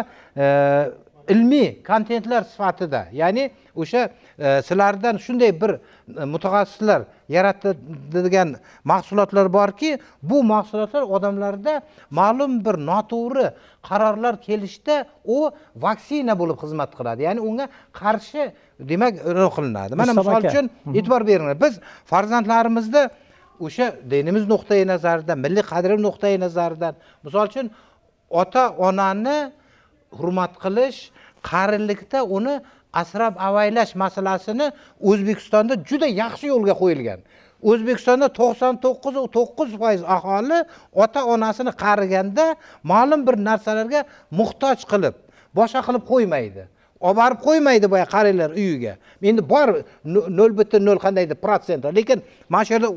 [SPEAKER 4] ilmiy kontentlar sifatida, ya'ni o'sha sizlardan shunday bir mutaxassislar yaratadigan mahsulotlar borki, bu mahsulotlar odamlarda ma'lum bir noto'g'ri qarorlar kelishda u vaksina bo'lib xizmat qiladi. Ya'ni unga qarshi demak qilinadi. Mana misol uchun e'tibor beringlar, biz farzandlarimizda o'sha dinimiz nuqtai nazaridan, milliy qadriyat nuqtai nazaridan, misol uchun ota onani hurmat qilish, qarilikda uni asrab avaylash masalasini O'zbekistonda juda yaxshi yo'lga qo'yilgan. O'zbekistonda 99.9% aholi ota onasini qariganda ma'lum bir narsalarga muhtoj qilib, boshqa qilib qo'ymaydi. Olib borib qo'ymaydi boya qarilar uyiga. Endi bor 0.0 qandaydir protsent, lekin mana shu yerda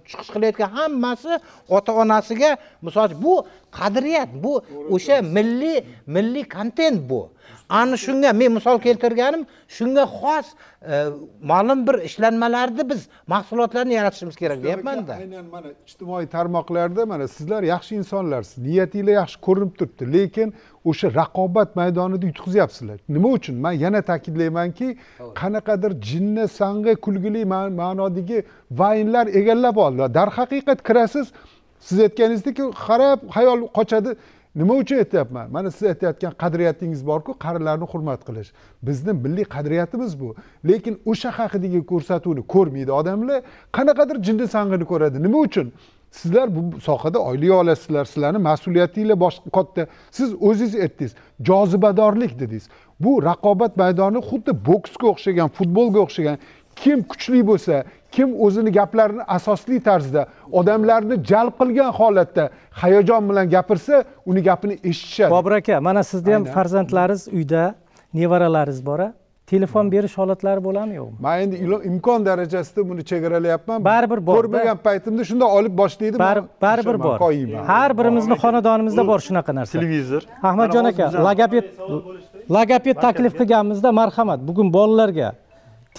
[SPEAKER 4] chiqish qilayotgan hammasi ota onasiga, misol bu qadriyat, bu o'sha milliy kontent bu. Ana shunga men misol keltirganim, shunga xos ma'lum bir ishlanmalarni biz mahsulotlarni yaratishimiz kerak deyapman-da.
[SPEAKER 5] Aynan mana ijtimoiy tarmoqlarda mana sizlar yaxshi insonlarsiz, niyatinglar yaxshi ko'rinib turibdi, lekin o'sha raqobat maydonida yutqazyapsizlar. Nima uchun? Men yana ta'kidlaymanki, qanaqadir jinni sang'i kulgili ma'nodagi vaynlar egallab oldi. Darhaqiqat kirasiz, siz aytganingizdek qarab xayol qochadi. Nima uchun aytyapman? Mana siz aytayotgan qadriyatingiz bor-ku, qarilarni hurmat qilish. Bizni milliy qadriyatimiz bu. Lekin o'sha haqidagi ko'rsatuvni ko'rmaydi odamlar, qanaqadir jinni sang'ini ko'radi. Nima uchun? Sizlar bu sohada oylik olasizlar, sizlarning mas'uliyatingiz boshqa katta. Siz o'zingiz aytdingiz, jozibadorlik dedingiz. Bu raqobat maydoni xuddi boksga o'xshagan, futbolga o'xshagan. Kim kuchli bo'lsa, kim o'zini gaplarini asosli tarzda odamlarni jalb qilgan holatda hayajon bilan gapirsa, uni gapini eshitishadi.
[SPEAKER 2] Bobur aka, mana sizni ham farzandlaringiz uyda, nevaralaringiz bor. Telefon berish holatlari bo'ladimi yo'qmi?
[SPEAKER 5] Men endi imkon darajasida buni chegaralayapman.
[SPEAKER 2] Baribir bor.
[SPEAKER 5] Ko'rmagan paytimda shunda olib boshlaydi.
[SPEAKER 2] Baribir bor. Har birimizni xonadonimizda bor shunaqa narsa.
[SPEAKER 18] Televizor.
[SPEAKER 2] Ahmadjon aka, logoped taklif qilganimizda marhamat, bugun bolalarga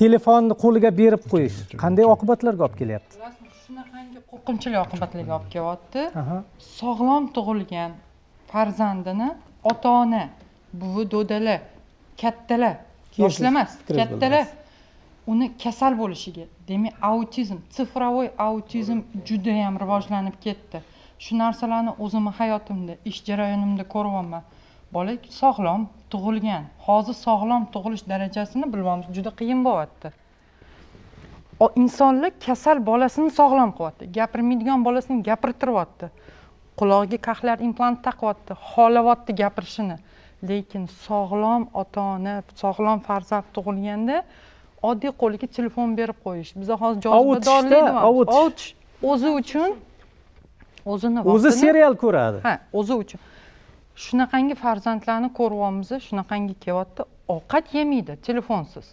[SPEAKER 2] telefonni qo'liga berib qo'yish qanday oqibatlarga olib kelyapti?
[SPEAKER 20] Shunaqangi qo'rqinchli oqibatlarga olib kelyapti. Sog'lom tug'ilgan farzandini ota-ona, buvi, dodalar, kattalar, yoshlar emas, kattalar uni kasal bo'lishiga, demak autizm, цифровой autizm juda ham rivojlanib ketdi. Shu narsalarni o'zimni hayotimda, ish jarayonimda ko'ryapman. Bola sog'lom tug'ilgan. Hozir sog'lom tug'ilish darajasini bilamiz, juda qiyin bo'lyapti. Insonlar kasal bolasini sog'lom qilyapti, gapirmaydigan bolasini gapirtiryapti. Qulog'iga kaxlar implant taqyapti, xohlayapti gapirishini. Lekin sog'lom ota-ona, sog'lom farzand tug'ilganda oddiy qo'liga telefon berib qo'yish. Biz hozir jozibadorlik deymiz. O'zi uchun o'zini
[SPEAKER 2] o'zi serial ko'radi.
[SPEAKER 20] Ha, o'zi uchun. Shunaqangi farzandlarni ko'ryapmiz, shunaqangi kelyapti, ovqat yemaydi telefonsiz.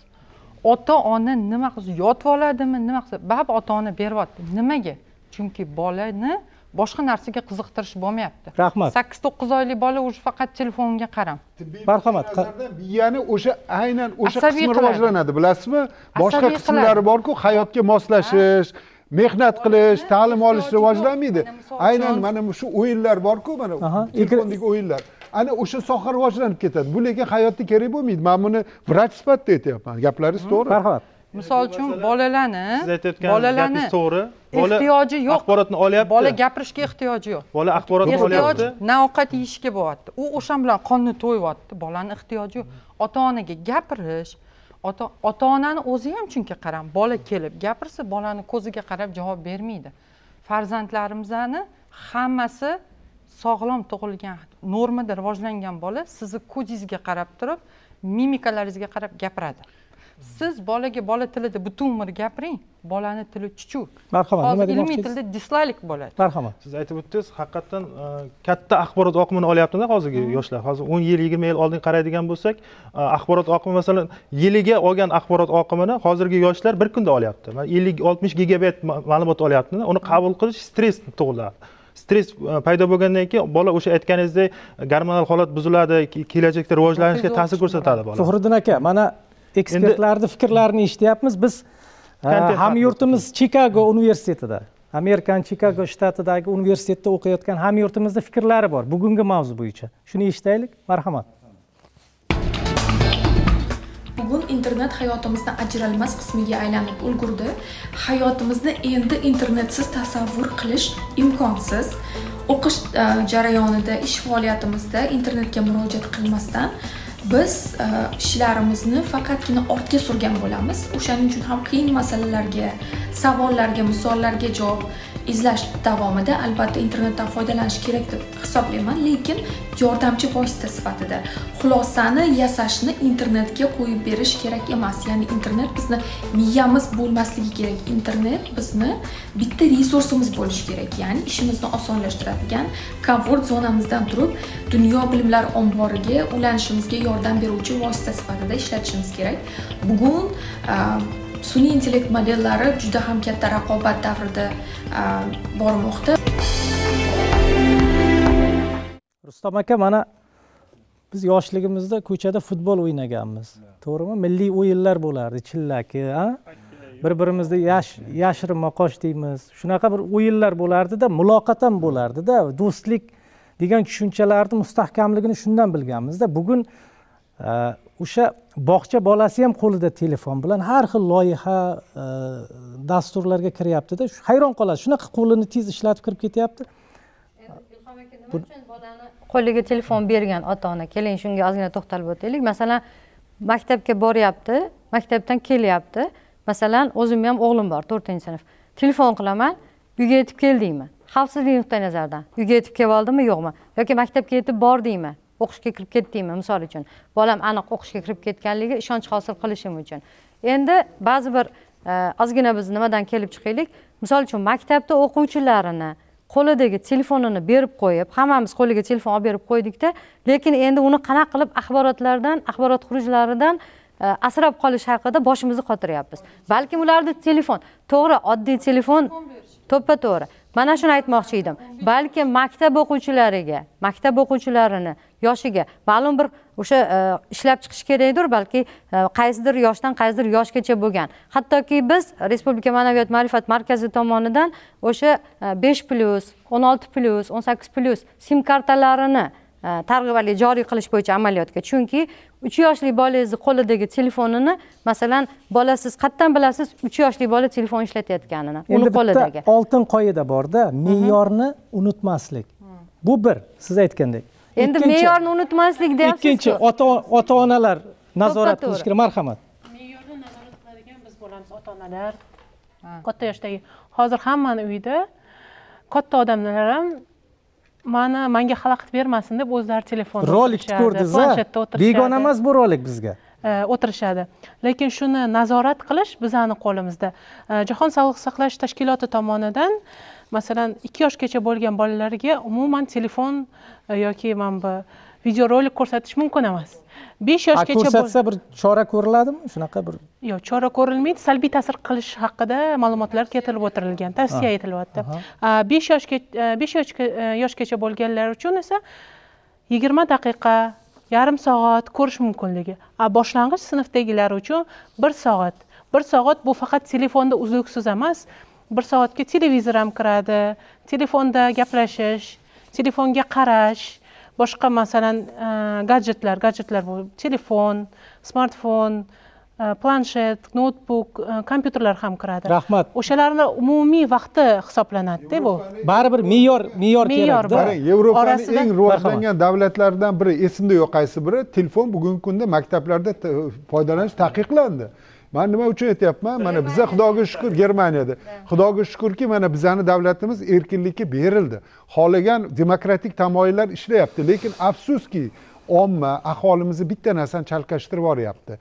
[SPEAKER 20] Ota-ona nima qilsa, yotib oladimi, nima qilsa, bab ota-ona beryapti. Nimaga? Chunki bolani boshqa narsaga qiziqtirish bo'lmayapti.
[SPEAKER 2] Rahmat.
[SPEAKER 20] 8-9 oylik bola o'zi faqat telefonga qaram.
[SPEAKER 2] Marhamat.
[SPEAKER 5] Miyani o'sha aynan o'sha qismi rivojlanadi, bilasizmi? Boshqa qismlari bor-ku, hayotga moslashish, mehnat qilish, ta'lim olish rivojlanmaydi. Aynan mana shu o'yinlar bor-ku, mana telefondagi o'yinlar. Ana o'sha soha rivojlanib ketadi. Bu lekin hayotda kerak bo'lmaydi. Men buni vrach sifatida aytyapman. Gaplaringiz to'g'ri.
[SPEAKER 2] Marhamat.
[SPEAKER 20] Misol uchun bolalarni
[SPEAKER 6] siz aytayotgan gapingiz to'g'ri. Bola
[SPEAKER 20] ehtiyoji yo'q.
[SPEAKER 6] Axborotni olyapti.
[SPEAKER 20] Bola gapirishga ehtiyoji yo'q.
[SPEAKER 6] Bola axborotni olyapti.
[SPEAKER 20] Na ovqat yeyishga bo'lyapti. U o'shan bilan qonni to'yyapti. Bolani ehtiyoji yo'q. Ota-onaga gapirish, ota-onani o'zi ham chunki qaram, bola kelib gapirsa, bolani ko'ziga qarab javob bermaydi. Farzandlarimizni hammasi sog'lom tug'ilgan, normada rivojlangan bola sizni ko'zingizga qarab turib, mimikalaringizga qarab gapiradi. Siz bolaga bola tilida butun umr gapiring, bolani tili chuchuk.
[SPEAKER 2] Marhamat, nima demoqchisiz?
[SPEAKER 20] Ilmiy tilda dislalik bo'ladi.
[SPEAKER 2] Marhamat.
[SPEAKER 6] Siz aytib o'tdingiz, haqiqatan katta axborot oqimini olyapti-da hozirgi yoshlar. Hozir 10 yil, 20 yil oldin qaraydigan bo'lsak, axborot oqimi masalan, yiliga olgan axborot oqimini hozirgi yoshlar bir kunda olyapti. Mana 50-60 gigabayt ma'lumot olyapti-da, uni qabul qilish stress tug'iladi. Stress paydo bo'lgandan keyin bola o'sha aytganingizdek gormonal holat buziladi, kelajakda rivojlanishga ta'sir ko'rsatadi bola.
[SPEAKER 2] Zuhriddin aka, mana ekspertlarning fikrlarini eshityapmiz. Biz hamyurtimiz Chikago universitetida, Amerikan Chikago shtatidagi universitetda o'qiyotgan hamyurtimizning fikrlari bor bugungi mavzu bo'yicha. Shuni eshitaylik, marhamat.
[SPEAKER 1] internet hayotimizni ajralmas qismiga aylanib ulgurdi. Hayotimizni endi internetsiz tasavvur qilish imkonsiz. O'qish jarayonida, ish faoliyatimizda internetga murojaat qilmasdan biz ishlarimizni faqatgina ortga surgan bo'lamiz. O'shaning uchun ham qiyin masalalarga, savollarga, misollarga javob izlash davomida albatta internetdan foydalanish kerak deb hisoblayman, lekin yordamchi vosita sifatida. Xulosani yasashni internetga qo'yib berish kerak emas. Ya'ni internet bizni miyamiz bo'lmasligi kerak. Internet bizni bitta resursimiz bo'lishi kerak. Ya'ni ishimizni osonlashtiradigan, komfort zonamizdan turib dunyo bilimlar omboriga ulanishimizga yordam beruvchi vosita sifatida ishlatishimiz kerak. Bugun sun'iy intellekt modellari juda ham katta raqobat davrida bormoqda.
[SPEAKER 2] Rustam aka, mana biz yoshligimizda ko'chada futbol o'ynaganmiz, to'g'rimi? Milliy o'yinlar bo'lardi, chillaki, bir-birimizni yashirinma qoch deymiz. Shunaqa bir o'yinlar bo'lardi-da, muloqot ham bo'lardi-da, do'stlik degan tushunchalarni mustahkamligini shundan bilganmiz-da. Bugun o'sha bog'cha bolasi ham qo'lida telefon bilan har xil loyiha, dasturlarga kiryapti-da, hayron qolasiz. Shunaqa qo'lini tez ishlatib kirib ketyapti.
[SPEAKER 22] Ilhom aka, nima uchun bolani qo'liga telefon bergan ota-ona? Keling, shunga ozgina to'xtalib o'taylik. Masalan, maktabga boryapti, maktabdan kelyapti. Masalan, o'zimni ham o'g'lim bor, 4-sinf. Telefon qilaman, uyga yetib keldingmi? Xavfsizlik nuqtai nazaridan. Uyga yetib kelib oldimi, yo'qmi? Yoki maktabga yetib bordingmi? O'qishga kirib ketdingmi, misol uchun. Bolam aniq o'qishga kirib ketganligi ishonch hosil qilishim uchun. Endi ba'zi bir ozgina biz nimadan kelib chiqaylik? Misol uchun maktabda o'quvchilarini qo'lidagi telefonini berib qo'yib, hammamiz qo'liga telefon olib berib qo'ydikda, lekin endi uni qanaqa qilib axborotlardan, axborot xurujlaridan asrab qolish haqida boshimizni qotiryapmiz. Balkim ularda telefon, to'g'ri, oddiy telefon to'ppa-to'g'ri. Mana shuni aytmoqchi edim. Balkim maktab o'quvchilariga, maktab o'quvchilarini yoshiga ma'lum bir o'sha ishlab chiqish kerakdir, balki qaysidir yoshdan qaysidir yoshgacha bo'lgan. Hattoki biz Respublika ma'naviyat ma'rifat markazi tomonidan o'sha 5+, 16+, 18+ sim kartalarini targ'ib joriy qilish bo'yicha amaliyotga. Chunki 3 yoshli bolangizni qo'lidagi telefonini, masalan, bola siz qatdan bilasiz 3 yoshli bola telefon ishlatayotganini, uni qo'lidagi.
[SPEAKER 2] Oltin qoida borda, me'yorni unutmaslik. Bu bir, siz aytgandek.
[SPEAKER 22] Endi me'yorni unutmaslik deyapsiz.
[SPEAKER 2] Ikkinchi, ota-onalar nazorat qilish kerak. Marhamat.
[SPEAKER 3] Me'yorni nazorat qiladigan biz bo'lamiz, ota-onalar. Katta yoshdagi. Hozir hammani uyida katta odamlar ham mana menga xalaqit bermasin deb o'zlari telefonda
[SPEAKER 2] rolikni ko'rdingiz, begona emas bu rolik bizga.
[SPEAKER 3] O'tirishadi. Lekin shuni nazorat qilish bizning qo'limizda. Jahon sog'liqni saqlash tashkiloti tomonidan masalan 2 yoshgacha bo'lgan bolalarga umuman telefon yoki mana bu videorolik ko'rsatish mumkin emas. 5 yoshgacha
[SPEAKER 2] ko'rsatsa bir chora ko'riladimi? Shunaqa bir
[SPEAKER 3] yo'q, chora ko'rilmaydi. Salbiy ta'sir qilish haqida ma'lumotlar keltirib o'tirilgan, tavsiya etilyapti. 5 yoshgacha bo'lganlar uchun esa 20 daqiqa, yarim soat ko'rish mumkinligi. Boshlang'ich sinfdagilar uchun 1 soat. 1 soat bu faqat telefonda uzluksiz emas. 1 soatga televizor ham kiradi, telefonda gaplashish, telefonga qarash, boshqa masalan gadjetlar bu telefon, smartfon, planshet, noutbuk, kompyuterlar ham kiradi.
[SPEAKER 2] Rahmat.
[SPEAKER 3] O'shalarning umumiy vaqti hisoblanadi-da bu.
[SPEAKER 2] Baribir me'yor kerak-da.
[SPEAKER 5] Yevropaning eng rivojlangan davlatlaridan biri, esimda yo'q qaysi biri, telefon bugungi kunda maktablarda foydalanish taqiqlandi. Men nima uchun aytyapman? Mana biza Xudoga shukr Germaniyada. Xudoga shukrki, mana bizani davlatimiz erkinlikka berildi. Xohlagan demokratik tamoyillar ishlayapti, lekin afsuski omma aholimizni bitta narsani chalkashtirib yuboryapti.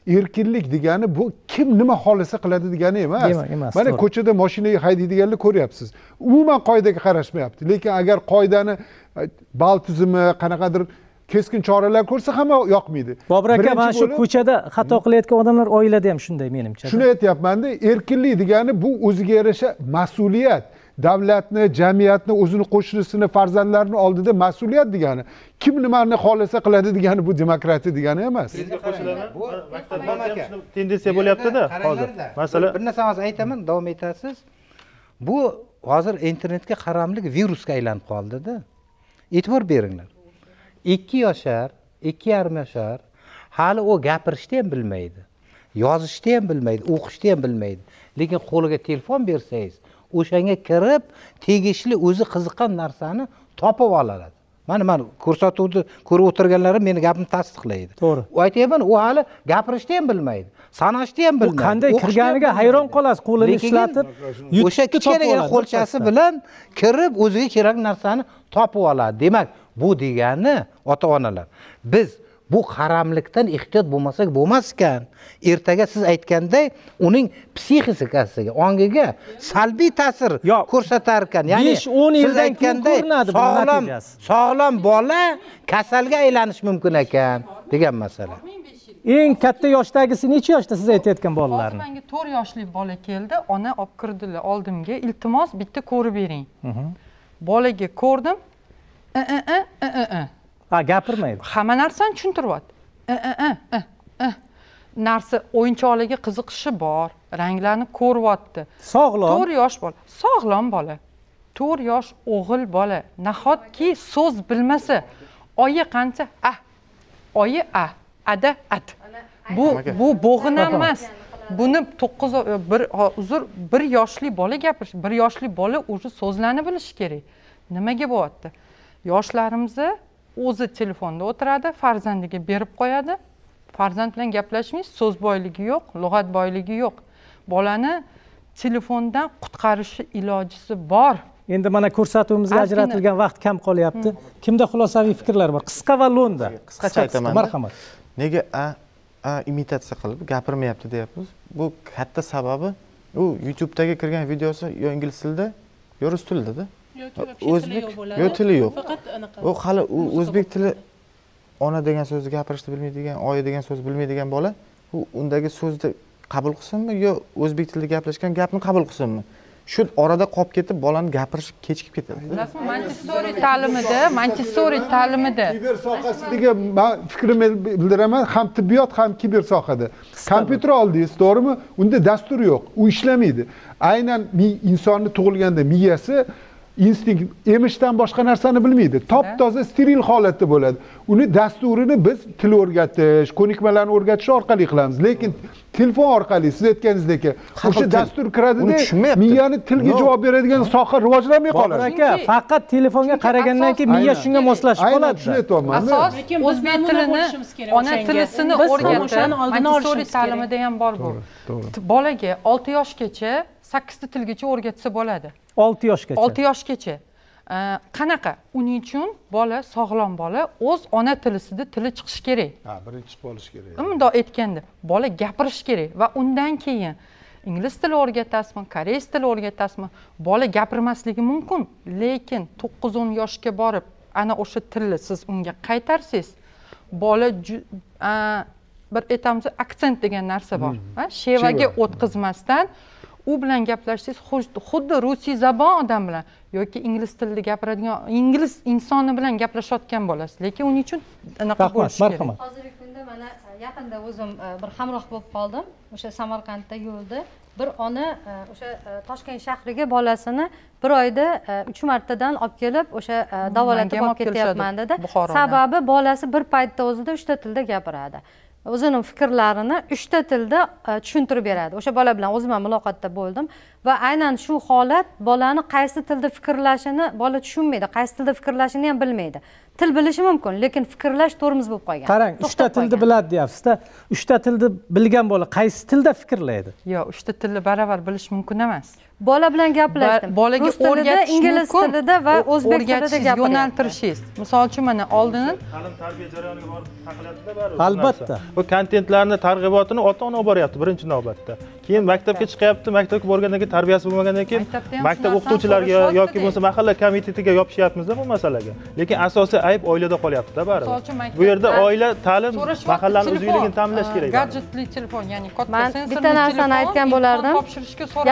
[SPEAKER 5] Erkinlik degani bu kim nima xohlasa qiladi degani emas. Mana ko'chada mashina haydaydiganlar ko'ryapsiz. Umuman qoidaga qarashmayapti. Lekin agar qoidani bal tizimi, qanaqadir keskin choralar ko'rsa hamma yoqmaydi.
[SPEAKER 2] Bobur aka, mana shu ko'chada xato qilayotgan odamlar oilada ham shunday menimcha.
[SPEAKER 5] Shuni aytyapman-da, erkinlik degani bu o'ziga yarasha mas'uliyat. Davlatni, jamiyatni, o'zini qo'shnisini, farzandlarini oldida mas'uliyat degani. Kim nimani xohlasa qiladi degani bu demokratiya degani emas.
[SPEAKER 6] Bu tendensiya bo'lyapti-da hozir. Masalan,
[SPEAKER 4] bir narsani aytaman, davom etasiz. Bu hozir internetga qaramlik virusga aylanib qoldi-da. E'tibor beringlar. 2 yoshar, 2,5 yoshar, hali u gapirishni ham bilmaydi. yozishni ham bilmaydi, o'qishni ham bilmaydi. Lekin qo'liga telefon bersangiz, o'shanga kirib, tegishli o'zi qiziqqan narsani topib oladi. Mana ko'rsatuvni ko'rib o'tirganlarim meni gapimni tasdiqlaydi.
[SPEAKER 2] To'g'ri.
[SPEAKER 4] U aytyapman, u hali gapirishni ham bilmaydi, sanashni ham bilmaydi.
[SPEAKER 2] U qanday kirganiga hayron qolasiz, qo'lini ishlatib,
[SPEAKER 4] o'sha kichkinagina qo'lchasi bilan kirib o'ziga kerak narsani topib oladi. Demak, bu degani ota-onalar, biz bu qaramlikdan ehtiyot bo'lmasak bo'lmas ekan. Ertaga siz aytganday uning psixikasiga, ongiga salbiy ta'sir ko'rsatar ekan. Ya'ni
[SPEAKER 2] 5-10 yildan keyin ko'rinadi bu natijasi.
[SPEAKER 4] Sog'lom bola kasalga aylanishi mumkin ekan degan masala.
[SPEAKER 2] Eng katta yoshdagisi necha yoshda siz aytayotgan bolalarni?
[SPEAKER 20] Hozir menga 4 yoshli bola keldi, ona olib kirdilar oldimga, iltimos bitta ko'rib bering. Bolaga ko'rdim.
[SPEAKER 2] Ha, gapirmaydi.
[SPEAKER 20] Hamma narsani tushuntiryapti. Narsa o'yinchoqlarga qiziqishi bor, ranglarni ko'ryapti.
[SPEAKER 2] Sog'lom.
[SPEAKER 20] 4 yosh bola, sog'lom bola. 4 yosh o'g'il bola. Nahotki so'z bilmasa, oyi qancha? A. Oyi a, ada at. Bu bo'g'in emas. Buni 1 yoshli bola gapirish, 1 yoshli bola o'zi so'zlarni bilishi kerak. Nimaga bo'lyapti? Yoshlarimiz o'zi telefonda o'tiradi, farzandiga berib qo'yadi. Farzand bilan gaplashmaysiz, so'z boyligi yo'q, lug'at boyligi yo'q. Bolani telefondan qutqarishi ilojisi bor.
[SPEAKER 2] Endi mana ko'rsatuvimizga ajratilgan vaqt kam qolyapti. Kimda xulosaviy fikrlar bor? Qisqa va lo'nda.
[SPEAKER 7] Qisqacha aytaman.
[SPEAKER 2] Marhamat.
[SPEAKER 7] Nega a imitatsiya qilib gapirmayapti deyapmiz? Bu katta sababi u YouTube'dagi kirgan videosi yo ingliz tilida, yo rus tilida-da. O'zbek yo tili yo'q. U hali u o'zbek tili ona degan so'zni gapirishni bilmaydigan, oyi degan so'zni bilmaydigan bola u undagi so'zni qabul qilsinmi yo o'zbek tilida gaplashgan gapni qabul qilsinmi? Shu orada qolib ketib bolani gapirishi kechikib ketadi.
[SPEAKER 20] Bilasizmi, Montessori ta'limida
[SPEAKER 5] kiber sohasidagi men fikrimni bildiraman, ham tibbiyot ham kiber sohada. Kompyuter oldingiz, to'g'rimi? Unda dastur yo'q, u ishlamaydi. Aynan insonni tug'ilganda miyasi instinkt emishdan boshqa narsani bilmaydi. Top-toza steril holatda bo'ladi. Uni dasturini biz til o'rgatish, ko'nikmalarni o'rgatish orqali qilamiz. Lekin telefon orqali siz aytganingizdek o'sha dastur kiradida miyani tilga javob beradigan soha rivojlanmay qoladi.
[SPEAKER 2] Aka, faqat telefonga qaragandan keyin miya shunga moslashib qoladi.
[SPEAKER 5] Shuni aytyapman.
[SPEAKER 20] Asos o'zbek tilini, ona tilisini o'rgatish, Montessori ta'limida ham bor bu. Bolaga 6 yoshgacha 8 ta tilgacha o'rgatsa bo'ladi.
[SPEAKER 2] 6 yoshgacha.
[SPEAKER 20] 6 yoshgacha. Qanaqa? Uning uchun bola, sog'lom bola o'z ona tilisida tili chiqishi kerak.
[SPEAKER 5] Ha, birinchi chiqib olish kerak.
[SPEAKER 20] Bundoq aytganda, bola gapirishi kerak va undan keyin ingliz tili o'rgatasizmi, koreys tili o'rgatasizmi, bola gapirmasligi mumkin, lekin 9-10 yoshga borib, ana o'sha tilni siz unga qaytarsangiz, bola bir aytamiz, aksent degan narsa bor. Shevaga o'tkazmasdan u bilan gaplashsangiz xuddi rusiy zabon odam bilan yoki ingliz tilida gapiradigan ingliz insoni bilan gaplashayotgan bo'lasiz, lekin uning uchun anaqa bo'lishi kerak.
[SPEAKER 22] Hozirgi kunda mana yaqinda o'zim bir hamroh bo'lib qoldim. O'sha Samarqandda yo'lda bir ona o'sha Toshkent shahriga bolasini bir oyda 3 martadan olib kelib o'sha davolatib olib ketyapman dedi. Sababi bolasi bir paytda o'zida 3 ta tilda gapiradi. O'zining fikrlarini 3 ta tilda tushuntirib beradi. O'sha bola bilan o'zim ham muloqotda bo'ldim va aynan shu holat bolani qaysi tilda fikrlashini bola tushunmaydi, qaysi tilda fikrlashini ham bilmaydi. Til bilishi mumkin, lekin fikrlash tormoz bo'lib qolgan.
[SPEAKER 2] Qarang, 3 ta tilni biladi deyapsiz-da. 3 ta tilni bilgan bola qaysi tilda fikrlaydi?
[SPEAKER 20] Yo'q, 3 ta tilni baravar bilish mumkin emas.
[SPEAKER 22] Bola bilan gaplashdim.
[SPEAKER 20] Bolaga
[SPEAKER 22] rus tilida, ingliz tilida va o'zbek tilida gapiryapti.
[SPEAKER 20] Yo'naltirishingiz. Misol uchun mana oldin
[SPEAKER 6] ta'lim tarbiya jarayoniga borib taqilyapti-da baribir.
[SPEAKER 2] Albatta.
[SPEAKER 6] Bu kontentlarni targ'ibotini ota-ona olib boryapti birinchi navbatda. Keyin maktabga chiqyapti, maktabga borgandan keyin tarbiyasi bo'lmagandan keyin maktab o'qituvchilariga yoki bo'lmasa mahalla komitetiga yopishyapmiz-da bu masalaga. Lekin asosiy ayb oilada qolyapti-da baribir. Bu yerda oila, ta'lim, mahallani uzviligini ta'minlash kerak.
[SPEAKER 20] Gadjetli telefon, ya'ni katta sensorli telefon.
[SPEAKER 22] Bitta narsani aytgan bo'lardim.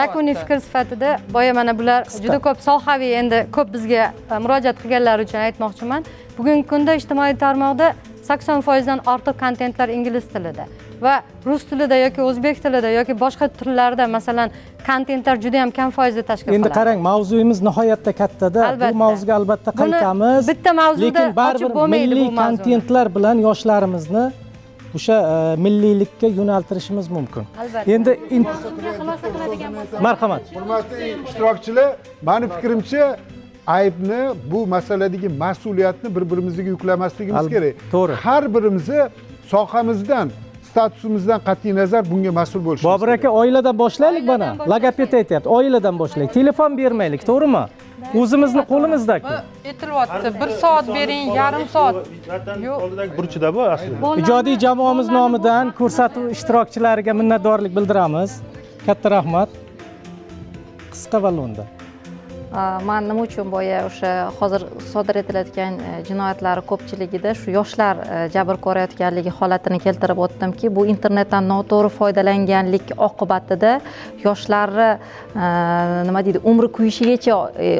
[SPEAKER 22] Yakuniy fikr sifatida boya mana bular juda ko'p sohaviy endi ko'p bizga murojaat qilganlar uchun aytmoqchiman. Bugungi kunda ijtimoiy tarmoqda 80% dan ortiq kontentlar ingliz tilida va rus tilida yoki o'zbek tilida yoki boshqa tillarda masalan kontentlar juda ham kam foizda tashkil qiladi.
[SPEAKER 2] Endi qarang, mavzuyimiz nihoyatda kattada. Bu mavzuga albatta qaytamiz.
[SPEAKER 22] Bitta mavzuda
[SPEAKER 2] lekin baribir milliy kontentlar bilan yoshlarimizni o'sha milliylikka yo'naltirishimiz mumkin.
[SPEAKER 22] Albatta.
[SPEAKER 2] Endi
[SPEAKER 21] xulosa qiladigan bo'lsak,
[SPEAKER 2] marhamat.
[SPEAKER 5] Hurmatli ishtirokchilar, meni fikrimcha aybni, bu masaladagi mas'uliyatni bir-birimizga yuklamasligimiz kerak.
[SPEAKER 2] To'g'ri.
[SPEAKER 5] Har birimizni sohamizdan, statusimizdan qat'iy nazar bunga mas'ul bo'lishimiz.
[SPEAKER 2] Bobur aka, oiladan boshlaylik mana. Logoped aytayapti, oiladan boshlaylik. Telefon bermaylik, to'g'rimi? O'zimizni qo'limizda-ku.
[SPEAKER 20] Aytilyapti, 1 soat bering, yarim soat.
[SPEAKER 6] Yo'q, oldidagi burchida bu aslida.
[SPEAKER 2] Ijodiy jamoamiz nomidan ko'rsatuv ishtirokchilariga minnatdorlik bildiramiz. Katta rahmat. Qisqa va lo'nda.
[SPEAKER 19] Man nima uchun boya o'sha hozir sodir etilayotgan jinoyatlar ko'pchiligida shu yoshlar jabr ko'rayotganligi holatini keltirib o'tdimki, bu internetdan noto'g'ri foydalanganlik oqibatida yoshlarni nima deydi, umri kuyishigacha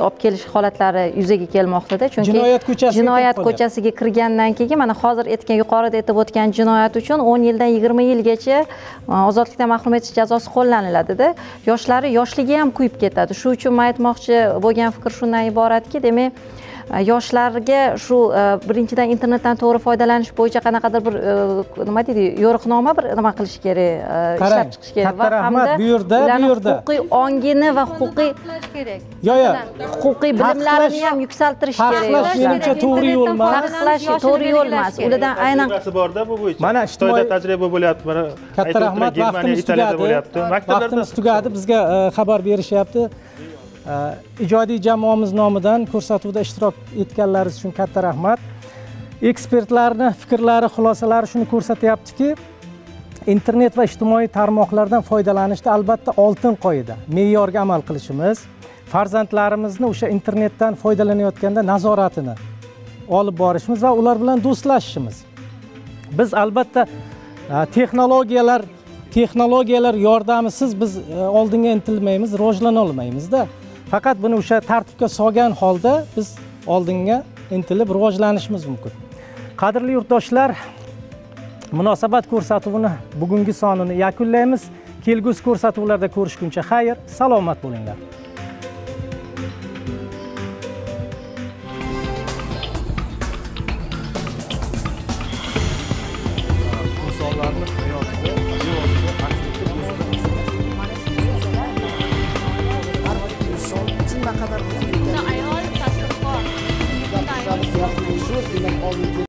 [SPEAKER 19] olib kelish holatlari yuzaga kelmoqda-da. Chunki jinoyat ko'chasiga kirgandan keyin mana hozir aytgan, yuqorida aytib o'tgan jinoyat uchun 10 yildan 20 yilgacha ozodlikdan mahrum etish jazosi qo'llaniladida. Yoshlari yoshligi ham kuyib ketadi. Shu uchun men aytmoqchi bo'lgan fikr shundan iboratki, demak, yoshlarga shu birinchidan internetdan to'g'ri foydalanish bo'yicha qanaqadir bir nima deydi, yo'riqnoma bir nima qilish kerak, ishlab chiqish kerak
[SPEAKER 2] va hamda bu yerda
[SPEAKER 19] huquqiy ongini va huquqiy huquqiy bilimlarini ham yuksaltirish kerak.
[SPEAKER 2] Taqiqlash menimcha to'g'ri yo'l emas.
[SPEAKER 19] Taqiqlash to'g'ri yo'l emas. Ulardan aynan
[SPEAKER 6] borda bu bo'yicha.
[SPEAKER 2] Mana
[SPEAKER 6] Xitoyda tajriba bo'lyapti, mana
[SPEAKER 2] katta rahmat, vaqtimiz tugadi. Vaqtimiz tugadi, bizga xabar berishyapti. Ijodiy jamoamiz nomidan ko'rsatuvda ishtirok etganlaringiz uchun katta rahmat. Ekspertlarning fikrlari, xulosalari shuni ko'rsatyaptiki, internet va ijtimoiy tarmoqlardan foydalanishda albatta oltin qoida, me'yorga amal qilishimiz, farzandlarimizni o'sha internetdan foydalanayotganda nazoratini olib borishimiz va ular bilan do'stlashishimiz. Biz albatta texnologiyalar yordamisiz biz oldinga intilmaymiz, rivojlana olmaymiz-da. Faqat buni o'sha tartibga solgan holda biz oldinga intilib rivojlanishimiz mumkin. Qadrli yurtdoshlar, munosabat ko'rsatuvini bugungi sonini yakunlaymiz. Kelgusi ko'rsatuvlarda ko'rishguncha xayr, salomat bo'linglar.
[SPEAKER 9] Insonlarning hayotida